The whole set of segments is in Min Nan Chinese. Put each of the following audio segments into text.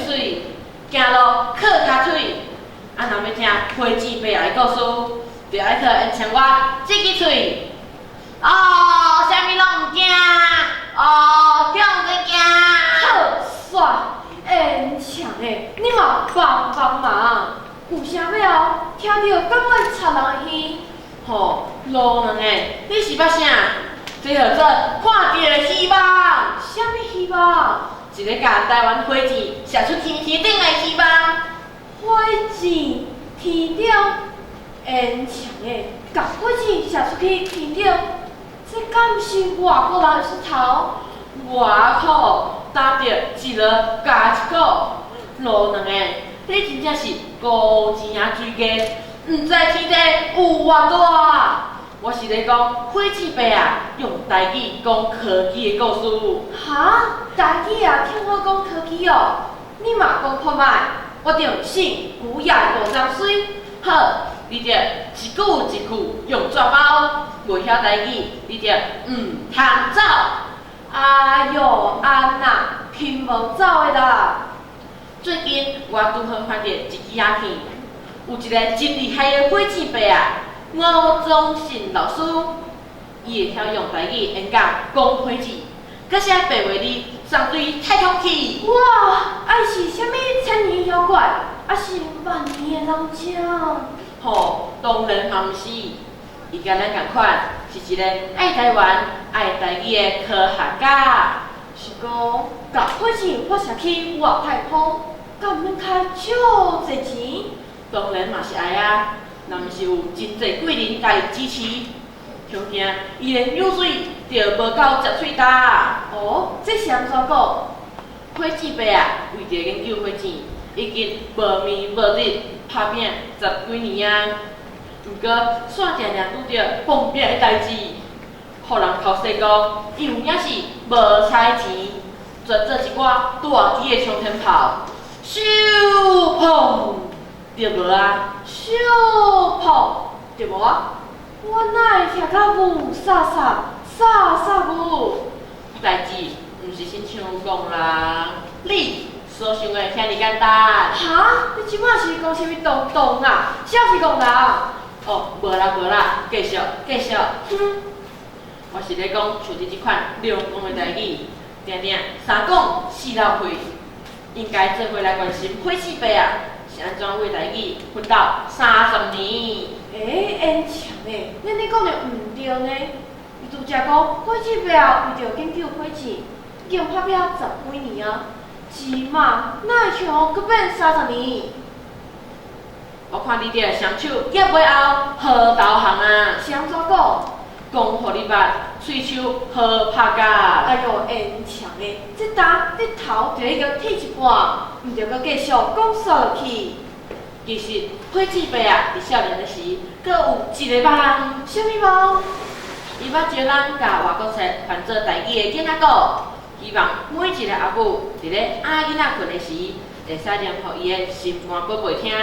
媠，行路靠跤腿。啊，若欲聽火箭伯的故事，就愛靠緣強我這支喙。哦，啥物攏毋驚，哦，向前行。好煞，緣強的，你嘛幫幫忙。有啥尾後，聽著敢欲插人的耳？吼，老卵的，你是捌啥？這號做看著希望。啥物希望？一个共台灣火箭射出天天頂的希望。火箭天頂，緣強的，共火箭射出去天頂，這敢毋是外國人的出頭？外苦，擔著一籮加一股。老卵的，你真正是孤錢仔水雞，毋知天地有偌大。我是咧講火箭伯啊，用台語講科技的故事。哈？台語也聽好講科技哦？你嘛講看覓，我就毋信古也無長衰。好，你著一句一句用紙包，袂曉台語，你著毋通走。哎喲，按那，拼無走的啦！最近我拄好看著一支影片，有一個真厲害的火箭伯啊，吳宗信老師，伊會曉用台語演講講火箭，閣寫白話字送對太空去。哇！啊伊是啥物千年妖怪，抑是萬年的老將？吼，當然嘛毋是，伊佮咱仝款，是一個愛台灣、愛台語的科學家。是講，共火箭發射去外太空，敢毋免開足濟錢？當然嘛是愛啊，若毋是有真濟貴人共伊支持，恐驚伊連油水就無夠食喙焦。哦，這是按怎講？火箭伯啊，為著研究火箭，已經無眠無日拍拚十幾年啊。毋過，煞定定拄著碰壁的代誌，予人剾洗講，伊有影是無彩錢，專做一寡大支的沖天炮，咻砰，著無啊！咻砰，著無啊！我哪會聽甲霧煞煞，煞煞霧？代誌毋是親像戇人，你所想的遐爾簡單。哈？你這擺是講啥物東東啊？啥是戇人？哦，無啦無啦，繼續繼續。哼，我是咧講像你這款兩戇的台語，定定三講四漏氣，應該做伙來關心火箭伯啊，是按怎為台語奮鬥30年。欸，緣強的，你按呢講著毋對呢。伊拄才講火箭伯啊，為著研究火箭，已經拍拚十幾年啊，這馬哪會像閣變三十年？我看你這雙手攑尾後好投降啊！是按怎講？講予你捌，喙鬚好拍甲。哎喲，緣強的，這焦日頭就已經鐵一半，毋著閣繼續講煞落去。其實火箭伯啊，佇少年的時，閣有一個夢。啥物夢？伊捌招人共外國冊翻做台語的囡仔鼓，希望每一個阿母佇咧阿囡仔睏的時，會使念予伊的心肝寶貝聽。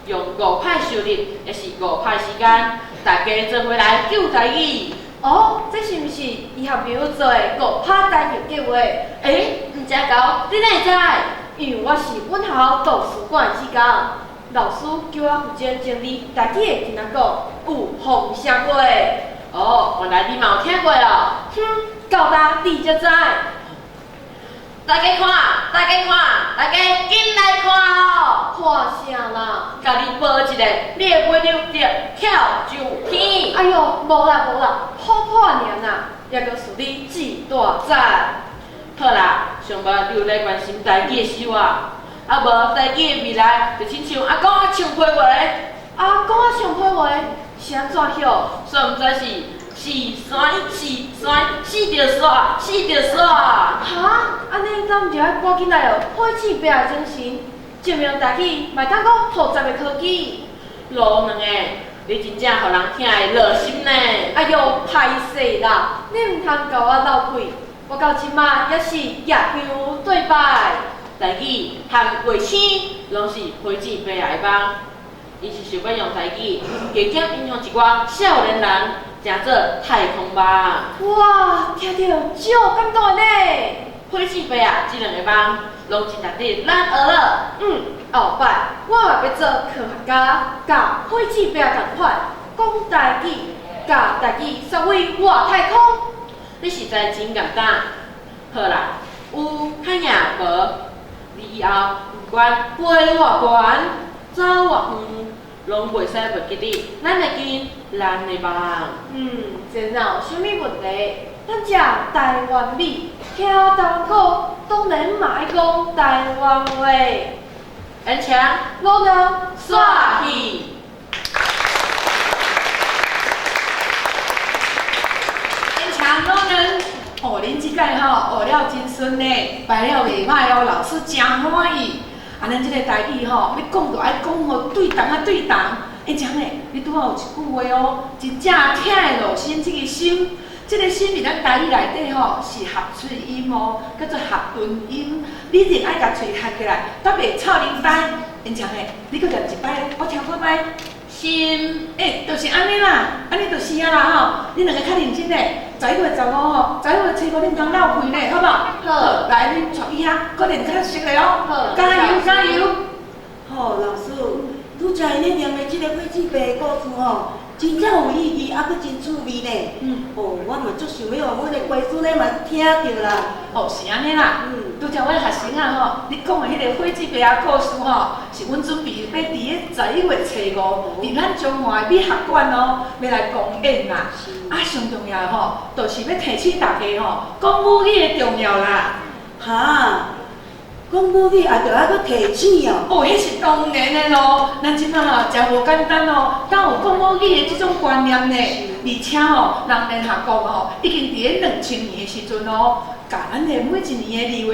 用五塊收入，抑是五塊時間，大家做伙來救台語。哦，這是毋是伊和朋友做的五拍台語計劃？欸，毋知猴，你哪會知？因為我是阮學校圖書館的志工，老師叫我負責整理台語的囡仔鼓，有奉聲過。哦，原來你嘛有聽過哦。哼，到今你才知。大家看，大家看，大家緊來看哦！看啥啦？共你報一个，你的尾溜著跳上天。哎喲，無啦無啦，破破爾啦，猶閣輸你一大截。好啦，上無你有咧關心台語的生活，啊無台語的未來就親像阿公仔穿皮鞋。阿公仔穿皮鞋是按怎曉？煞毋知是是山是山，死著煞，死著煞。哈？按呢咱毋著愛趕緊來學火箭伯的精神，證明台語嘛會當閣學習的科技。老卵的，你真正予人聽會落心呢。哎喲，歹勢啦，你毋通共我鬥氣，我到這馬猶是舉香對拜。台語和衛星攏是火箭伯的夢，伊是想欲用台語加減影響一寡少年人，成做太空夢。哇，聽著足感動的呢。火箭伯仔這兩个夢，攏真值得咱學了。嗯，後擺我嘛欲做科學家，佮火箭伯仔仝款，講台語，共台語送去外太空。你實在真𠢕膽。好啦，有較贏無？你以後毋管飛偌懸，走偌遠，攏袂使袂記得咱的根，咱的夢。嗯，這哪有啥物問題？咱這台灣米，聽台灣歌，當然嘛愛講台灣話。演唱，老娘煞戲。演唱老娘，哦，恁這屆吼學了真順呢，排了袂䆀哦，老師誠歡喜。啊，咱這个台語吼，欲講就愛講予對同啊對同。演唱的，你拄仔有一句話哦，真正疼的落心，這个心，這个心佇咱台語內底吼是合喙音哦，叫做合唇音。你一定愛共喙合起來，才袂臭奶呆。演唱的，你閣念一擺，我聽看覓。心，欸，就是按呢啦，按呢就是啊啦吼。恁兩个較認真咧，11月15吼，11月初五恁通鬧開呢，好無？好，來，恁帶去遐，閣練較熟咧哦。好，加油加油！好，老師，拄才𪜶咧念的這个火箭伯的故事吼，真正有意義，猶閣真趣味呢。哦，我嘛足想欲予阮的乖孫咧嘛聽著啦。哦，是按呢啦。拄才阮學生仔吼，你講的彼个火箭伯仔故事吼，是阮準備欲佇咧11月初五，佇咱中華的美學館哦，欲來公演啦。啊，上重要吼，就是欲提醒大家吼，講母語的重要啦。哈，講母語也著愛閣提醒哦。哦，彼是當然的咯。咱這擺吼誠無簡單哦，敢有講母語的這種觀念呢？而且吼，人聯合國吼已經佇咧2000年的時陣哦，共咱的每一年的2月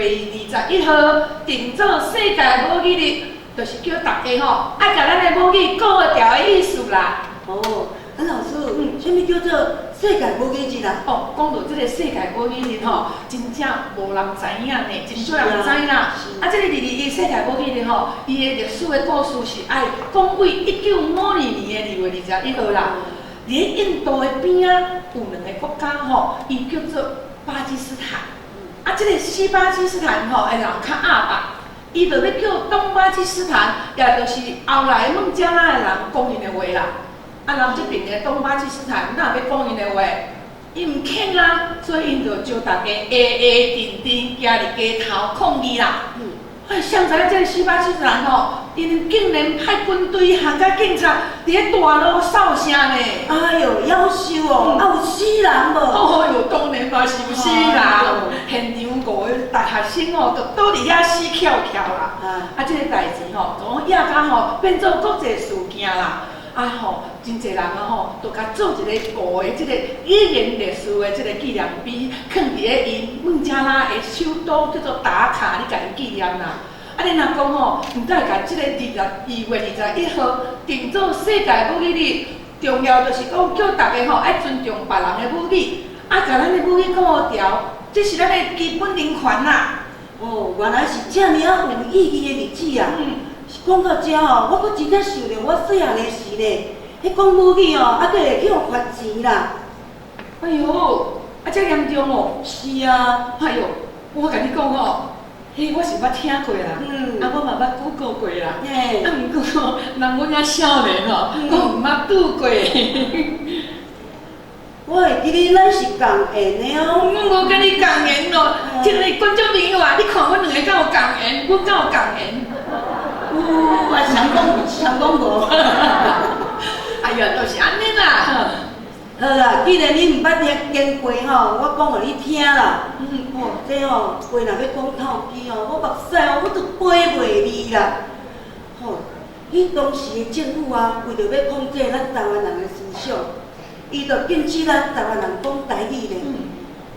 21號定做世界母語日，就是叫大家吼愛共咱的母語顧牢的意思啦。哦，啊老師，啥物叫做世界母語日啊？哦，講到這个世界母語日吼，真正無人知影呢，真少人知啦。啊，這个221世界母語日吼，伊的歷史的故事是愛講為1952年的2月21號啦。佇咧印度的邊仔有兩个國家吼，伊叫做巴基斯坦。啊，這个西巴基斯坦吼的人較鴨霸，伊就欲叫東巴基斯坦，也就是後來孟加拉的人講𪜶的話啦。啊，人這爿的東巴基斯坦哪會欲講𪜶的話？伊毋肯啊，所以𪜶就招大家下下陣陣行佇街頭抗議啦。哎，誰知影這个西巴基斯坦吼，𪜶竟然派軍隊和佮警察佇咧大路掃聲呢。哎喲，夭壽哦，啊有死人無？哦喲，當然嘛是有死人。現場五个大學生哦，就倒佇遐死翹翹啦。啊，這个代誌吼，就講惹甲吼變做國際事件啦。啊吼，真濟人啊吼，就共做一个五个這个語言歷史的這个紀念碑，囥佇咧𪜶孟加拉的首都叫做達卡，咧共𪜶紀念啦。啊，你若講吼，毋但會共這个2月21號定做世界母語日，重要就是講叫大家吼愛尊重別人的母語，啊，共咱的母語顧牢，這是咱的基本人權啦。哦，原來是遮爾仔有意義的日子啊！講到遮吼，我閣真正想著我細漢的時咧，彼講母語吼，猶閣會去予罰錢啦。哎喲，啊遮嚴重哦！是啊。哎喲，我共你講吼，彼我是捌聽過啦，啊我嘛捌 Google 過啦，啊毋過吼，人阮遐少年吼，閣毋捌拄過。我會記得咱是仝緣的哦。阮無佮你仝緣哦，這个觀眾朋友啊，你看阮兩个敢有仝緣？阮敢有仝緣？有，啊，誰講誰講無？哎呀，就是按呢啦。好啦，既然你毋捌聽經過吼，我講予你聽啦。哦，這吼話若欲講透支吼，我目屎哦，我都飛袂離啦。吼，彼當時的政府啊，為著欲控制咱台灣人的思想，伊就禁止咱台灣人講台語咧。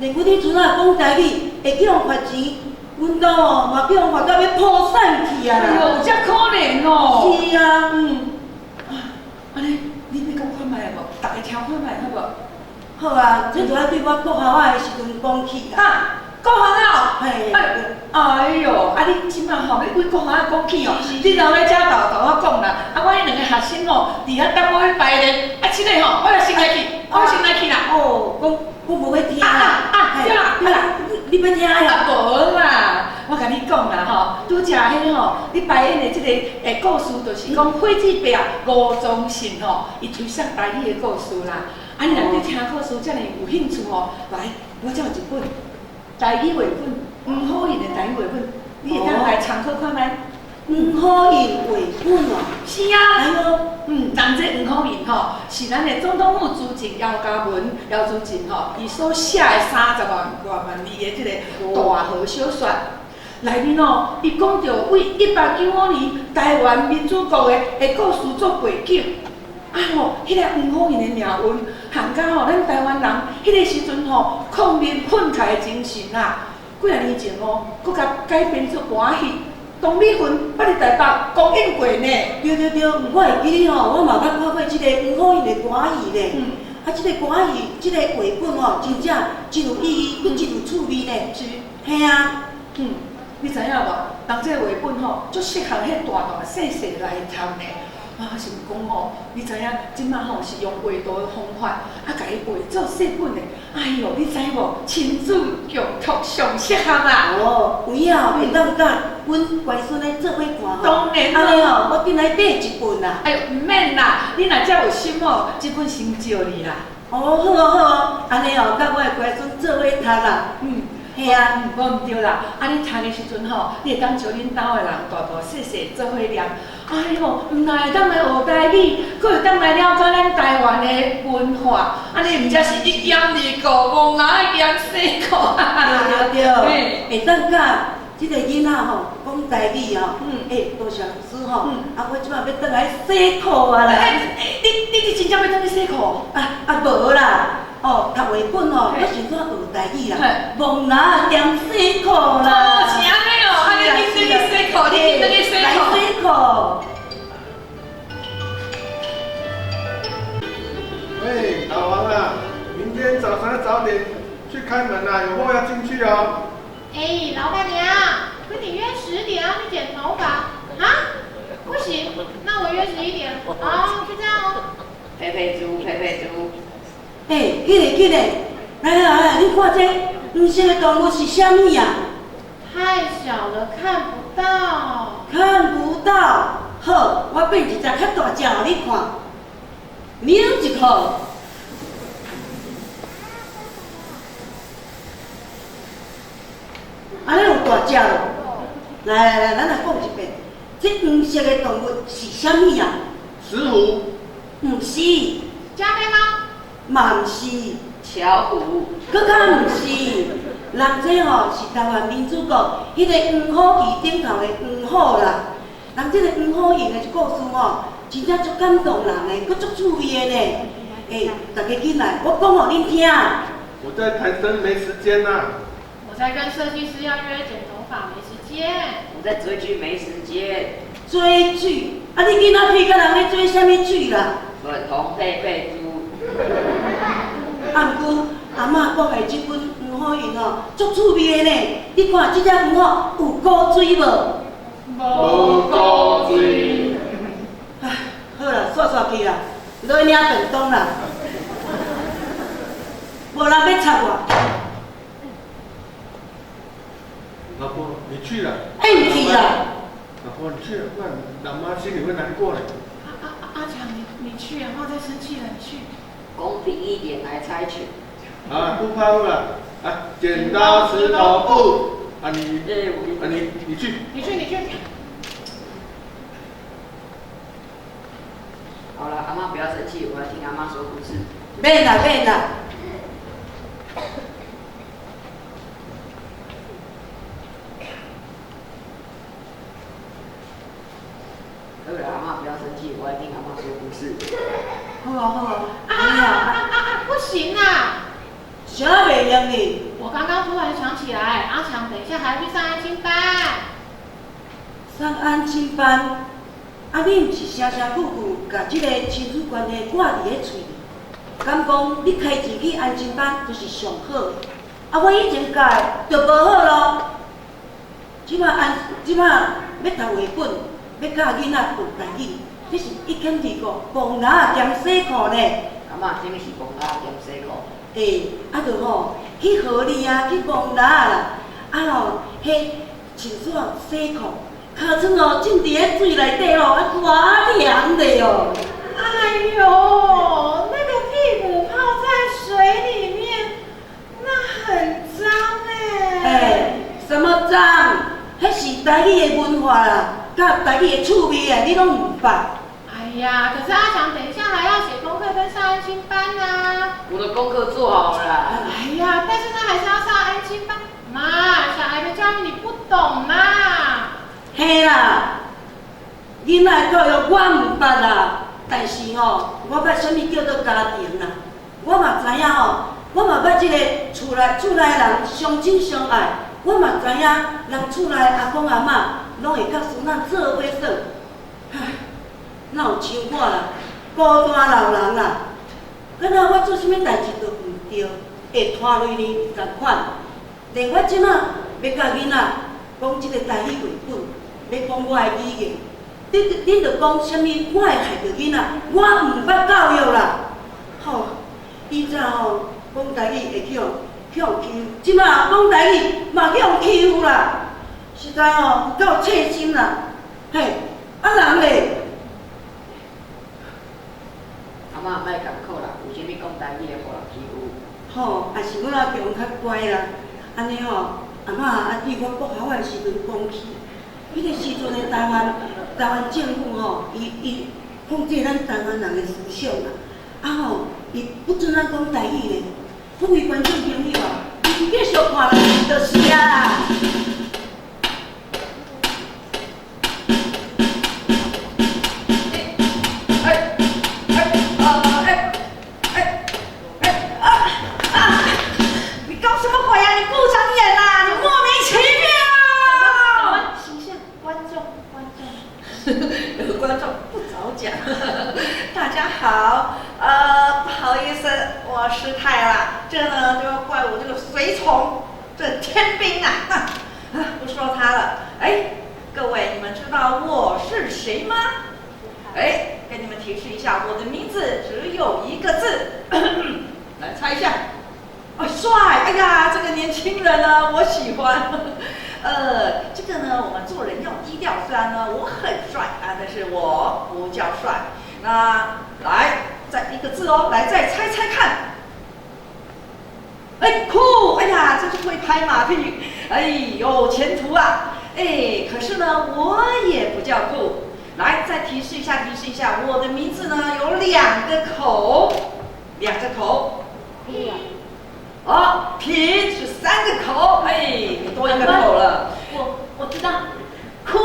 連阮彼陣仔講台語會去予罰錢，阮兜哦嘛去予罰甲欲破產去啊啦！哎喲，遮可憐哦。是啊。啊，按呢，你欲講看覓無？逐家聽看覓好無？好啊，這就愛對我國校仔的時陣講起啦。啊，國校仔哦。嘿。哎喲，啊你這擺吼，欲對國校仔講起哦，你留咧遮沓沓我講啦。啊，我彼兩个學生吼，佇遐等我欲排練。啊，這个吼，我來先來去，我先來去啦。哦，講我無欲聽啦。啊啊，對啦，對啦。你欲聽啊啊？無啦，我共你講啦吼，拄才彼吼，你排演的這个故事，就是講火箭伯吳宗信吼，伊推捒台語的故事啦。啊，你若對聽故事遮爾有興趣吼，來，我這有一本台語繪本，黃虎印的台語繪本，你會當來參考看覓。黃虎印繪本哦。是啊。哎喲，人這黃虎印吼，是咱的總統府主席姚嘉文姚主席吼，伊所寫的30外萬字的這个大河小說內面哦，伊講著為1895年台灣民主國的故事做背景。啊吼，彼个黃虎印的命運，含甲吼咱台灣人彼个時陣吼抗日奮起的精神啊，幾若年前哦，閣共改編做歌戲。董美雲捌佇台北公演過呢。對對對，我會記得吼，我嘛捌看過這個黃虎印的歌戲呢。啊，這個歌戲，這個繪本吼，真正真有意義，閣真有趣味呢。是。嘿啊。你知影無？人這個繪本吼，足適合彼大大細細來讀呢。啊，是講吼，你知影，這擺吼是用畫圖的方法，啊，共伊畫做細本的。哎喲，你知無？親子共讀上適合啦。哦，有影吼，會當佮阮乖孫咧做伙看吼。當然按呢吼，我緊來買一本啦。哎喲，毋免啦，你若遮有心吼，這本先借你啦。哦，好哦好哦，按呢吼，佮我的乖孫做伙讀啦。嘿啊，無毋對啦，啊你讀的時陣吼，你會當招恁兜的人大大細細做伙念。哎喲，毋但會當來學台語，閣會當來了解咱台灣的文化，按呢毋才是一兼二顧，戇仔兼細顧。對對對，會當佮這个囡仔吼講台語吼，欸，多謝老師吼，啊，我這擺欲轉來洗褲啊啦。欸，你真正欲轉去洗褲？啊無啦，哦，讀繪本吼，我想講學台語啦，戇仔兼洗褲啦。哦，是按呢哦，按呢你轉去洗褲，你轉去洗褲。來洗褲。喂，老王啊，明天早上早點去開門啊，有貨要進去哦。欸，老闆娘，跟你約10點要去剪頭髮啊？不行，那我約11點。好，就這樣哦。佩佩豬，佩佩豬。欸，起來起來，來來來，你看這黃色的動物是啥物啊？太小了，看不到。看不到。好，我變一隻較大隻，予你看。瞄一下。按呢有大隻無？來來來，咱來講一遍，這黃色的動物是啥物啊？石虎。毋是。加菲貓。嘛毋是。巧虎。閣較毋是。人這吼是台灣民主國彼个黃虎旗頂頭的黃虎啦。人這個黃虎印的故事吼，真正足感動人的，閣足趣味的呢。欸，大家緊來，我講予恁聽。我在談生沒時間啦。我在跟設計師要約剪頭髮，沒時間。我在追劇，沒時間。追劇？啊，你囡仔屁佮人咧追啥物劇啦？粉紅佩佩豬。啊，毋過阿嬤講的這本黃虎印吼，足趣味的呢。你看這隻黃虎有骨髓無？無骨髓。唉，好啦，煞煞去啦，落去領便當啦。無人欲插我。老婆，你去了。欸，毋去啦。老婆，你去了，不然老媽心裡會難過嘞。阿強，你去，阿嬤在生氣了，你去。公平一點來猜拳。啊，不怕不啦，啊，剪刀石頭布，啊你，啊你去。你去你去。好了，阿嬤不要生氣，我要聽阿嬤說故事。免啦免啦。好了，阿嬤不要生氣，我要聽阿嬤說故事。好啊好啊。啊！不行啊！啥袂用呢？我剛剛突然想起來，阿強等一下還要去上安親班。上安親班？啊，你毋是聲聲句句共這個親子關係掛佇咧喙？敢講你開錢去安親班就是上好？啊，我以前教的就無好咯。這擺欲讀繪本，欲教囡仔學台語，這是一兼二顧，戇仔兼洗褲呢。阿嬤，啥物是戇仔兼洗褲？欸，啊，就吼，去河里啊，去摸蜊仔啦，啊吼，彼穿线洗裤，尻川哦浸伫彼水内底吼，啊偌凉的哦。哎呦，那个屁股泡在水里面，那很脏哎。欸，什么脏？彼是台语的文化啦，佮台语的趣味啊，你拢毋捌。哎呀，可是阿强等一下还要写功课跟上安亲班啊。我的功课做好了。哎呀，但是他还是要上安亲班。妈，小孩的教育你不懂啦。嘿啦，囡仔的教育我毋捌啦，但是吼，我捌啥物叫做家庭啦，我嘛知影吼，我嘛捌這个厝內人相親相愛，我嘛知影人厝內阿公阿嬤攏會佮孫仔做伙耍。唉，哪有像我啦，孤單老人啦，敢若我做啥物代誌都毋對，會拖累你仝款。連我這馬欲佮囡仔講這個台語繪本，欲講我的語言，恁著講啥物？我會害著囡仔，我毋捌教育啦。吼，以前吼講台語會去予欺負，這馬講台語嘛去予欺負啦，實在吼有夠切心啦。嘿，啊人咧？阿嬤莫艱苦啦，有啥物講台語的予人欺負？吼，也是阮阿強較乖啦。按呢吼，阿嬤啊，對我國校的時陣講起，彼個時陣的台灣政府吼，伊控制咱台灣人的思想啦，啊吼，伊不准咱講台語咧，各位觀眾朋友啊，你繼續看落去就是啊。你搞什麼鬼啊？你不長眼啊！你莫名其妙。形象，觀眾，觀眾。有觀眾不早講。大家好，不好意思，我失態了。這呢就要怪我這個隨從，這天兵啊！啊，不說他了。哎，各位，你們知道我是誰嗎？哎，給你們提示一下，我的名字只有一個字，來猜一下。哦，帥！哎呀，這個年輕人呢，我喜歡。這個呢，我們做人要低調。雖然呢，我很帥啊，但是我不叫帥。那來，再一個字哦，來再猜猜看。哎，酷！哎呀，真是會拍馬屁，哎，有前途啊！哎，可是呢，我也不叫酷。來，再提示一下，提示一下，我的名字呢有兩個口，兩個口。哦，品是三個口，哎，你多一個口了。我知道，哭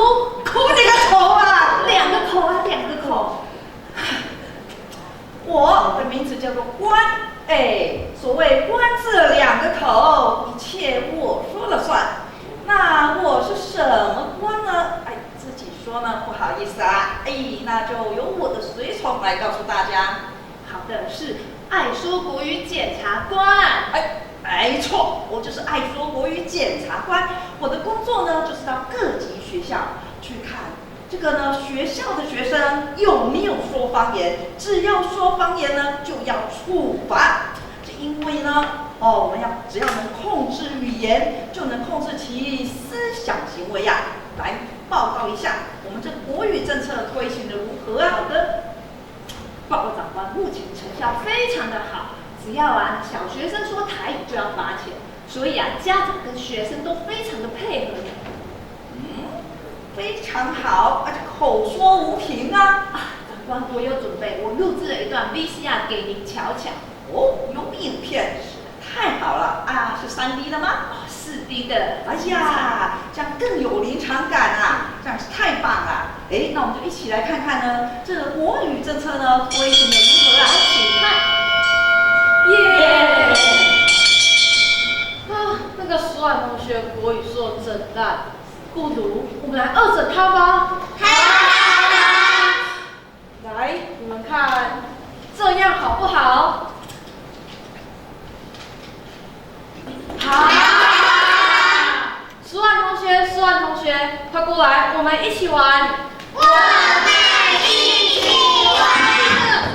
哭你個頭啊！兩個口啊，兩個口。我的名字叫做關，哎，所謂官字兩個口，一切我說了算。那我是什麼官呢？哎，自己說呢，不好意思啊，哎，那就由我的隨從來告訴大家。好的，是愛說國語檢察官。哎，沒錯，我就是愛說國語檢察官。我的工作呢，就是到各級學校去看這個呢，學校的學生有沒有說方言。只要說方言呢，就要處罰。這因為呢，哦，我們要只要能控制語言，就能控制其思想行為呀、啊。來報告一下，我們這國語政策推行的如何啊？好的。報告長官，目前成效非常的好。只要啊小學生說台語就要罰錢，所以啊家長跟學生都非常的配合你。嗯，非常好，而且口說無憑啊。啊，長官，我有準備，我錄製了一段 VCR 給您瞧瞧。哦，有影片，太好了啊！是3D 的嗎？哦，4D 的。哎呀，這樣更有臨場感啊！這樣是太棒了。哎，那我們就一起來看看呢，這個國語政策呢推行的如何啊？請看。耶！啊，那個蘇婉同學國語說得真爛，不如我們來惡整他吧。好。來，你們看，這樣好不好？好。蘇婉同學，蘇婉同學，快過來，我們一起玩。我們一起玩。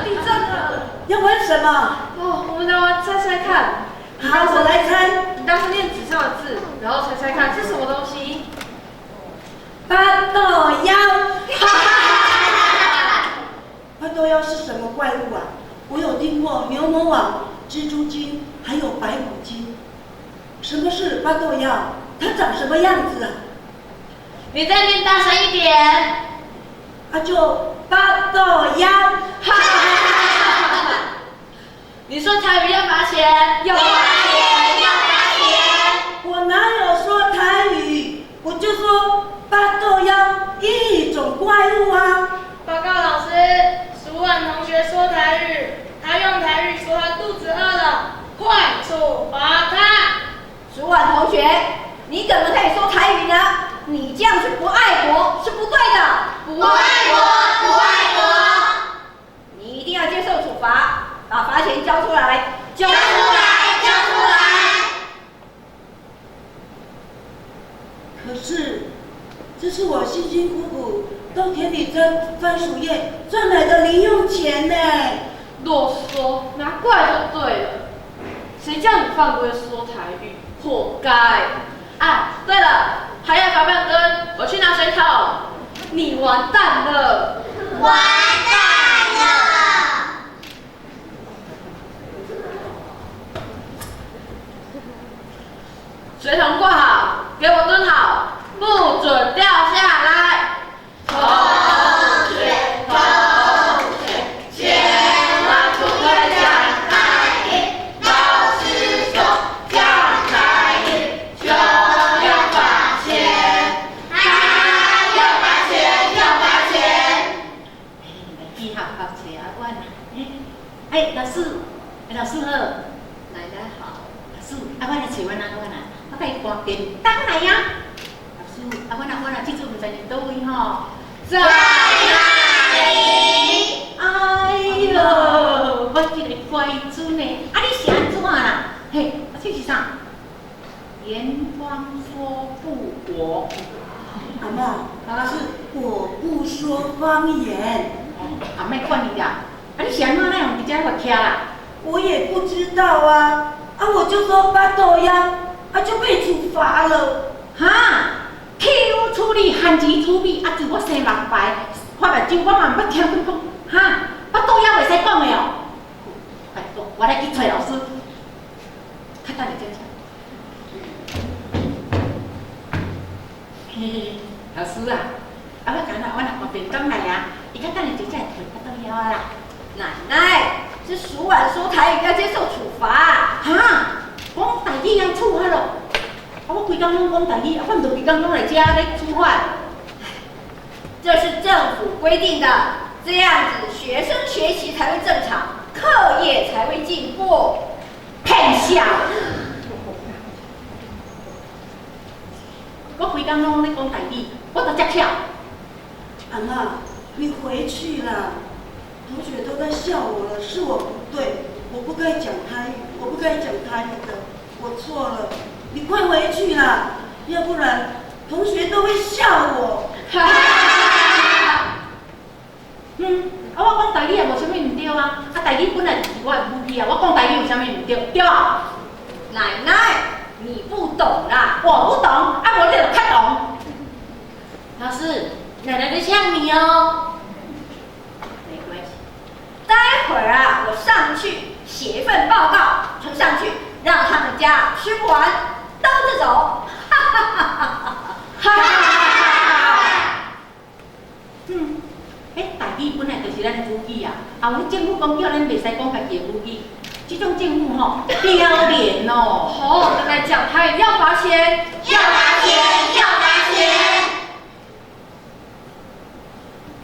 地震了，要玩什麼？哦，我們來玩猜猜看。好，我来猜。你大声念纸上的字，然后猜猜看是什么东西。巴肚枵。巴肚枵是什么怪物啊？我有听过牛魔王、蜘蛛精，还有白骨精。什么是巴肚枵？它长什么样子啊？你再念大声一点。啊，就巴肚枵。哈哈哈哈！你说台语要罚钱？要罚钱，要罚钱。我哪有说台语？我就说巴肚枵一种怪物啊。报告老师，鼠婉同学说台语，他用台语说他肚子饿了，快处罚他。鼠婉同学，你怎么可以说台语呢？你这样是不爱国，是不对的。不爱国，不爱国。你一定要接受处罚，把罚钱交出来。交出来，交出来。可是，这是我辛辛苦苦到田里摘番薯叶赚来的零用钱呢。啰嗦，拿过来就对了。谁叫你犯规说台语，活该！啊，对了，还要罚半根，我去拿水桶。你完蛋了！完蛋了！水桶挂好，给我蹲好，不准掉下来。同学，同学，千万不可讲台语，老师说讲台语就要罚钱，还要罚钱，要罚钱。去学校找阿婉啊！哎，老师，哎，老师好。奶奶好。老师，啊，我来找阮阿婉啊，我共伊搬便当来啊。老师，啊，阮阿婉啊，这阵毋知伫佗位吼？在哪里？哎哟，我这个乖孙呢，啊，你是按怎啦？嘿，啊，这是啥？严方说不国。阿嬷，是我不说方言。啊，莫管伊啦。啊，你是按怎哪用伫遮罚徛啦？我也不知道啊，啊，我就说巴肚枵，啊，就被处罚了。哈？弃我处理限钱处理，啊，自我生目白，发目睭，我嘛毋捌听阮讲，哈？巴肚枵袂使讲的哦。拜托，我来去揣老师。较等下再讲。嘿嘿，老师啊，啊，我讲啦，我若搬便当来啊，伊较等下就才会提巴肚枵啊啦。奶奶，这鼠婉说台语要接受处罚。哈？讲台语爱处罚咯？啊，我规工拢讲台语，啊，我毋著规工拢来遮咧处罚。这是政府规定的，这样子学生学习才会正常，课业才会进步。骗笑！我规工拢咧讲台语，我都遮巧。阿嬷，你回去啦，同学都在笑我了，是我不对，我不该讲台语，我不该讲台语的，我错了，你快回去啦，要不然同学都会笑我。哈哈哈！嗯，啊，我讲台语也无啥物毋对啊，啊，台语本来就是我的母语啊，我讲台语有啥物毋对？对啊。奶奶，你不懂啦。我不懂，啊，无你就较懂。老师，奶奶在呛你哦。没关系，待会儿啊，我上去写一份报告呈上去，让他们家吃不完兜着走。哈哈哈哈哈！哈哈哈哈！嗯，彼台语本来就是咱的母语啊，啊，有政府讲叫咱袂使讲家己的母语，这种政府吼丢脸哦。好，奶奶讲台语要罚钱，要罚钱，要罚钱。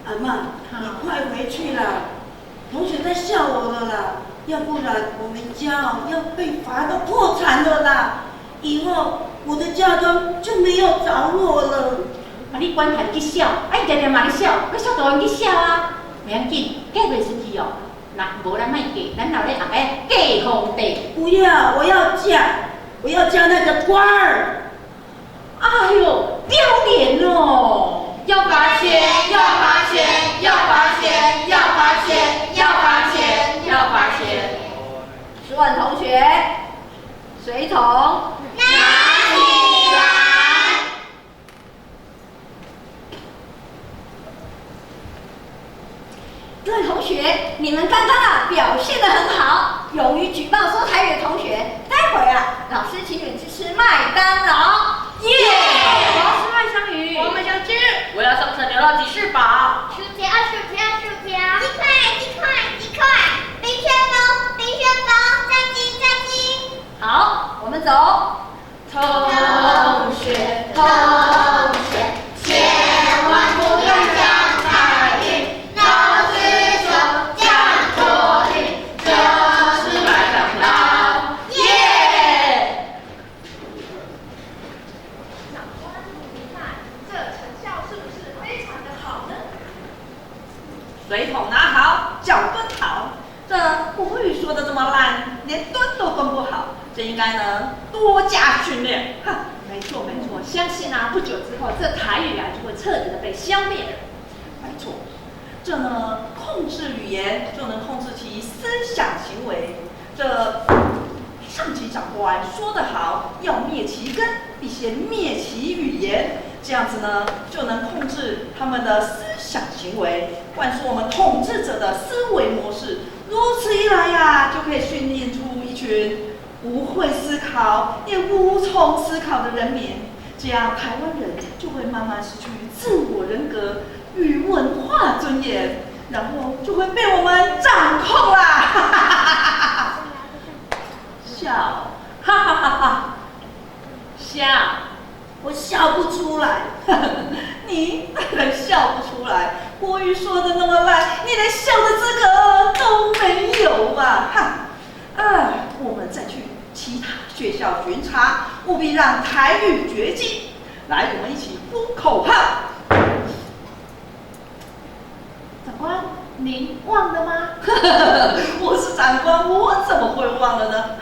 阿嬷，你快回去啦，同学在笑我了啦，要不然我们家哦要被罚到破产了啦，以后我的嫁妆就没有着落了。啊，你管他去笑，啊，伊定定嘛咧笑，你笑就互去笑啊，袂要紧，嫁袂出去哦。若无咱莫嫁，咱留咧后摆嫁皇帝。不要，我要嫁，我要嫁那个官儿。哎哟，丢脸哦！要罚钱，要罚钱，要罚钱，要罚钱，要罚钱，要罚钱。舒婉同学，水桶拿起来。各位同学，你们刚刚啊表现得很好，勇于举报说台语的同学，待会儿啊，老师请你们去吃麦当劳。耶！我要吃麦香鱼。我们想吃。我要双层牛肉吉士堡。薯条，薯条，薯条。鸡块，鸡块，鸡块。冰旋风，冰旋风，炸鸡，炸鸡。好，我们走。同学，同学，千万不要讲台语，老师说讲国语就是麦当劳。耶！长官，你看这成效是不是非常的好呢？水桶拿好，脚蹲好。这国语说的这么烂，连蹲都蹲不好，这应该呢多加训练。哈，没错没错，相信啊，不久之后这台语啊就会彻底的被消灭了。没错，这呢控制语言就能控制其思想行为。这上级长官说得好，要灭其根，必先灭其语言。这样子呢，就能控制他们的思想行为，灌输我们统治者的思维模式。如此一来呀，就可以训练出一群不会思考也无从思考的人民。这样，台湾人就会慢慢失去自我人格与文化尊严，然后就会被我们掌控啦！哈哈哈哈哈！笑，哈哈哈哈！笑，我笑不出来。你当然笑不出来，国语说的那么烂，你连笑的资格都没有啊！哈，啊，我们再去其他学校巡查，务必让台语绝迹。来，我们一起呼口号。长官，您忘了吗？我是长官，我怎么会忘了呢？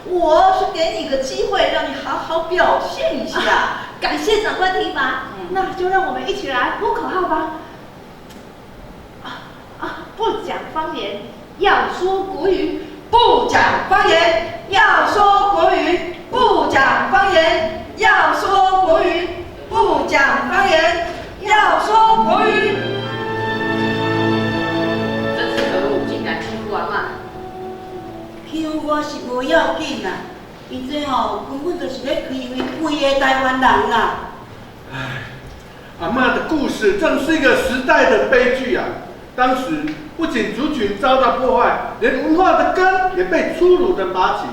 我是给你个机会，让你好好表现一下。感谢长官提拔，那就让我们一起来呼口号吧。不讲方言，要说国语。不讲方言，要说国语。不讲方言，要说国语。不讲方言，要说国语。真是可恶，竟敢欺负阿嬷！欺负我是无要紧啦，因这吼根本就是咧欺负规个台湾人啦。唉，阿嬷的故事正是一个时代的悲剧啊！当时不仅族群遭到破坏，连文化的根也被粗鲁的拔起。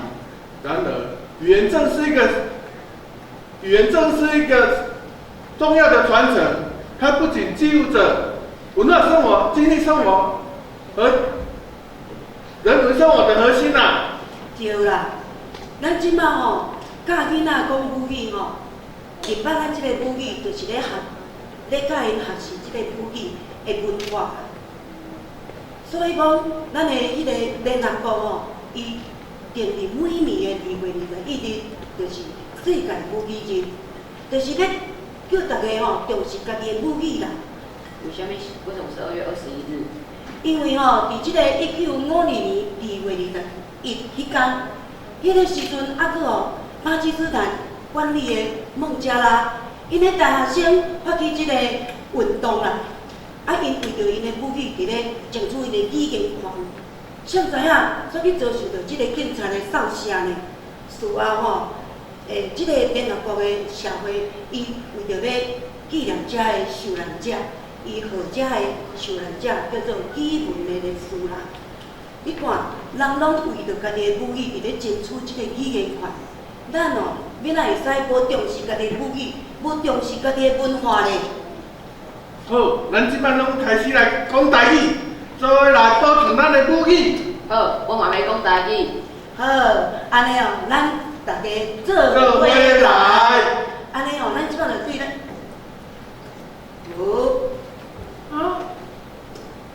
然而，语言正是一个重要的传承，它不仅记录着文化生活、经济生活和人文生活的核心啊。对啦，咱这摆吼教囡仔讲母语吼，入捌咱这个母语，就是咧学，咧教𪜶学习这个母语的文化。所以讲，咱的彼个联合国吼，伊定伫每年的2月21日，就是世界母语日，就是咧叫大家吼重视家己的母语啦。为啥物？为什么是2月21日？因为吼，伫这个1952年2月21彼天，彼个时阵犹阁吼，巴基斯坦管理的孟加拉，𪜶的大学生发起这个运动啦。啊！𪜶为著𪜶的母语，伫咧争取𪜶的语言权，谁知影煞去遭受著这个警察的扫射呢？事后吼，这个联合国的社会，伊为著欲纪念遮个受难者，伊号遮个受难者叫做语文的烈士啦。你看，人拢为著家己的母语伫咧争取这个语言权，咱哦，欲哪会使无重视家己的母语，无重视家己的文化呢？好，咱这摆拢开始来讲台语，做伙来保存咱的母语。好，我嘛欲讲台语。好，按呢哦，咱大家做伙来。按呢哦，咱这摆就对咱。好。啊？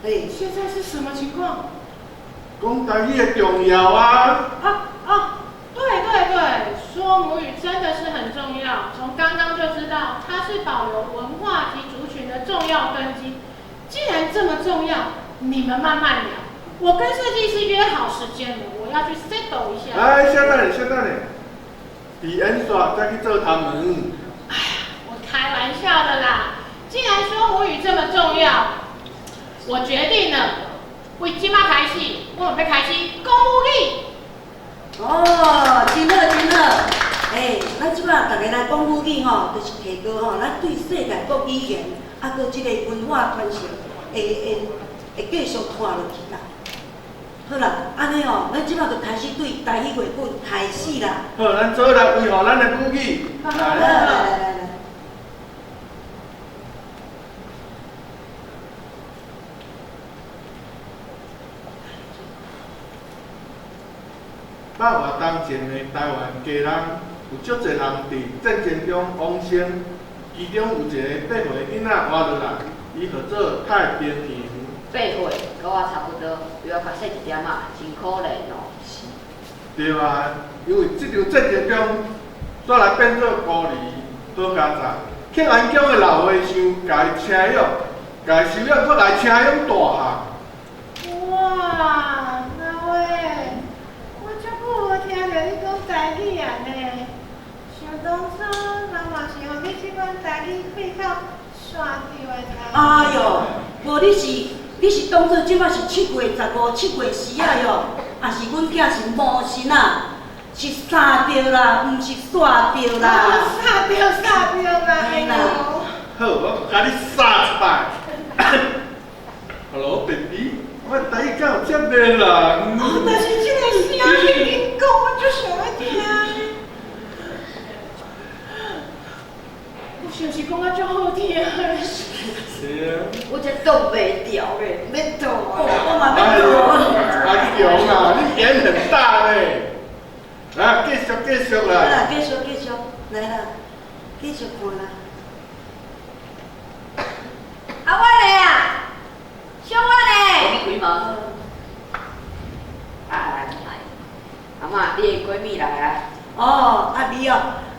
嘿。现在是什么情况？讲台语的重要啊！对对对，说母语真的是很重要。从刚刚就知道，它是保留文化及族群的重要根基。既然这么重要，你们慢慢聊。我跟设计师约好时间了，我要去 settle 一下。哎，稍等，稍等。伫演煞才去做头毛。我开玩笑的啦，既然说母语这么重要，我决定了，为这马开始，我们欲开始讲母语。哦，真好真好。欸，咱这摆逐家来讲母语吼，就是提高吼，咱对世界各语言，啊，阁这个文化传承，会继续传落去啦。好啦，按呢吼，咱这摆就开始对台语绘本开始啦。好，咱做伙来维护咱的母语。来来来来来。百外冬前的台湾家人，有足济人伫战争中往生，其中有一个8岁囡仔活落来，伊号做太平洋。8岁，佮我差不多，比我较细一点仔，真可怜哦。对啊，因为这场战争中，煞来变做孤儿，好佳哉，庆安宫的老和尚共伊请养，共伊收养，阁来请养大汉。哇，阿伟，我足久无听著你讲台语啊呢，想当初人嘛是予你这款台语气口煞著的啦。哎哟，无你是当做这摆是7月15，7月10仔哟，也是阮囝是魔神啊，是捎著啦，毋是煞著啦。煞著煞著啦，哎哟。好，我共你煞一摆。Hello baby，我台语敢有遮迷人？哦，但是这个声你紧讲，我足想欲听。我是毋是讲啊足好听的？是啊。我这挡袂牢咧，欲吐啊！我嘛哎呦，阿强啊，你演很大咧。来，继续继续啦。好啦，继续继续，来啦，继续看啦。啊，我咧啊，小我咧。我去开门。啊，来来，阿嬷，你的闺蜜来啊。哦，阿美哦，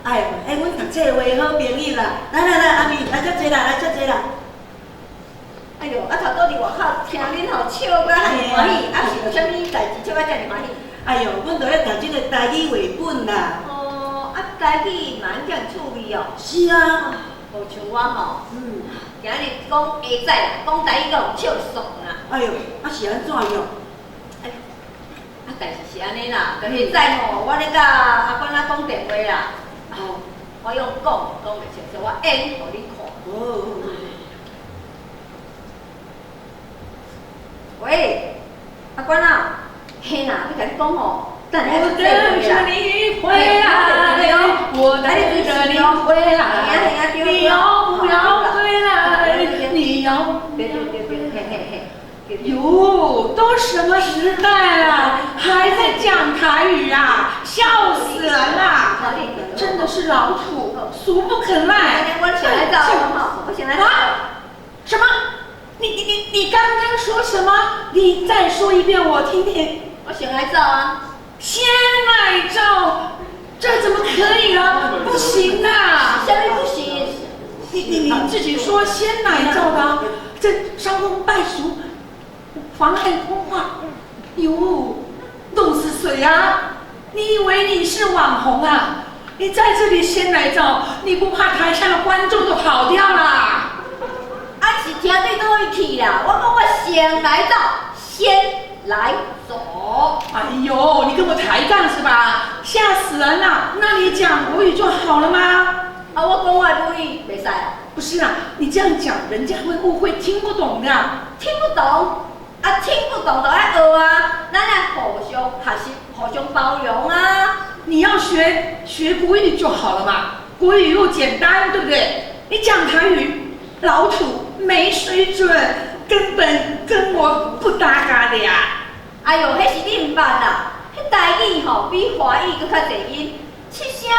哎，迄阮读册话好朋友啦。来来来，阿美，来遮坐啦，来遮坐啦。哎哟，啊头拄伫外口听恁吼笑甲遐尔欢喜，啊是有啥物代志笑甲遮尔欢喜？哎哟，阮就咧读这个台语绘本啦。哦，啊台语嘛遮尔趣味哦。是啊。无像我吼，今日讲下早讲台语阁有笑爽啦。哎哟，啊是按怎样？哎，啊代志是按呢啦，就彼早吼，我咧佮阿关仔讲电话啦。哦，我用讲讲袂清楚，我演予你看。哦。喂，阿关啊，嘿啦，欲共你讲吼，等下我等着你回来，我等着你回来，你要不要回來？你要不要回來？喲，都什麼時代了，還在講台語啊？笑死人啦！真的是老土，俗不可耐。我先來走，我先來走。什麼？你剛剛說什麼？你再說一遍我聽聽。我先來走啊。先來照，這怎麼可以了？不行啊！啥物不行？你自己說先來照的，這傷風敗俗，妨礙風化。喲，弄死誰啊？你以為你是網紅啊？你在這裡先來照，你不怕台下的觀眾都跑掉啦？啊，是聽對佗位去啦？我講我先來照，先來走。哎呦，你跟我抬槓是吧？嚇死人了！那你講國語就好了嗎？啊，我講我的母語袂使啊。不是啊，你這樣講，人家會誤會，聽不懂的。聽不懂？啊，聽不懂就愛學啊，咱來互相學習，互相包容啊。你要學國語就好了嘛，國語又簡單，對不對？你講台語，老土，沒水準，根本跟我不搭嘎的呀。哎呦，彼是你毋捌啦，彼台語吼比華語閣較濟音，七聲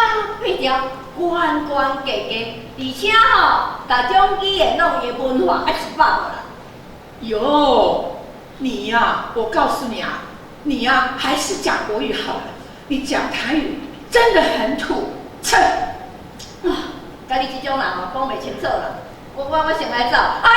八調，懸懸低低，而且吼，逐種語言攏有伊的文化愛一百啦。喲，你呀，我告訴你啊，你呀還是講國語好了，你講台語真的很土，切！啊，佮你這種人吼講袂清楚啦，我先來走。哎，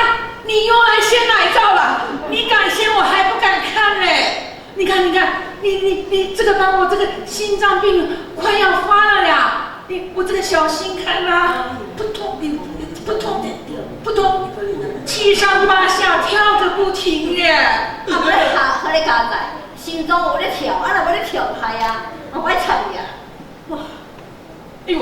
你又來先來照了，你敢先，我還不敢看嘞。你看，你看，你這個把我這個心臟病快要發了呀！你我這個小心肝啊，撲通，撲通，撲通，七上八下跳個不停耶！啊，無咧下，好咧加載，心臟有咧跳，啊，若無咧跳歹啊，我歹慘呀！哇，哎呦，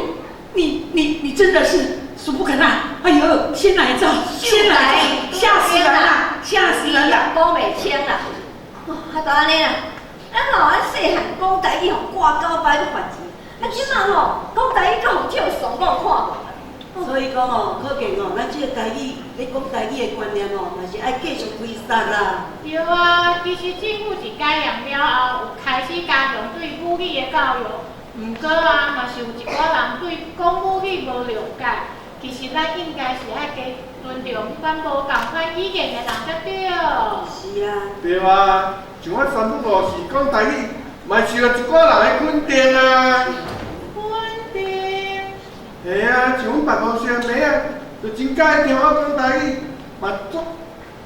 你真的是俗不可耐！哎呦，先來一招，先來一招，嚇死人啦，嚇死人啦！講袂清啦，哦，啊，就按呢啦，咱吼，咱細漢講台語吼，掛九擺閣罰錢，啊，這馬吼講台語閣予笑慫，我有看無？所以講吼，可見吼，咱這個台語咧講台語的觀念吼，嘛是愛繼續推捒啦。對啊，其實政府自改良了後，有開始加強對母語的教育。毋過啊，嘛是有一寡人對講母語無諒解。其實咱應該是愛加尊重彼款無仝款語言的人才對。是啊。對啊，像我三不五時講台語，嘛受到一寡人的肯定啊。肯定。嘿啊，像阮辦公室的妹仔，就真喜歡聽我講台語，嘛足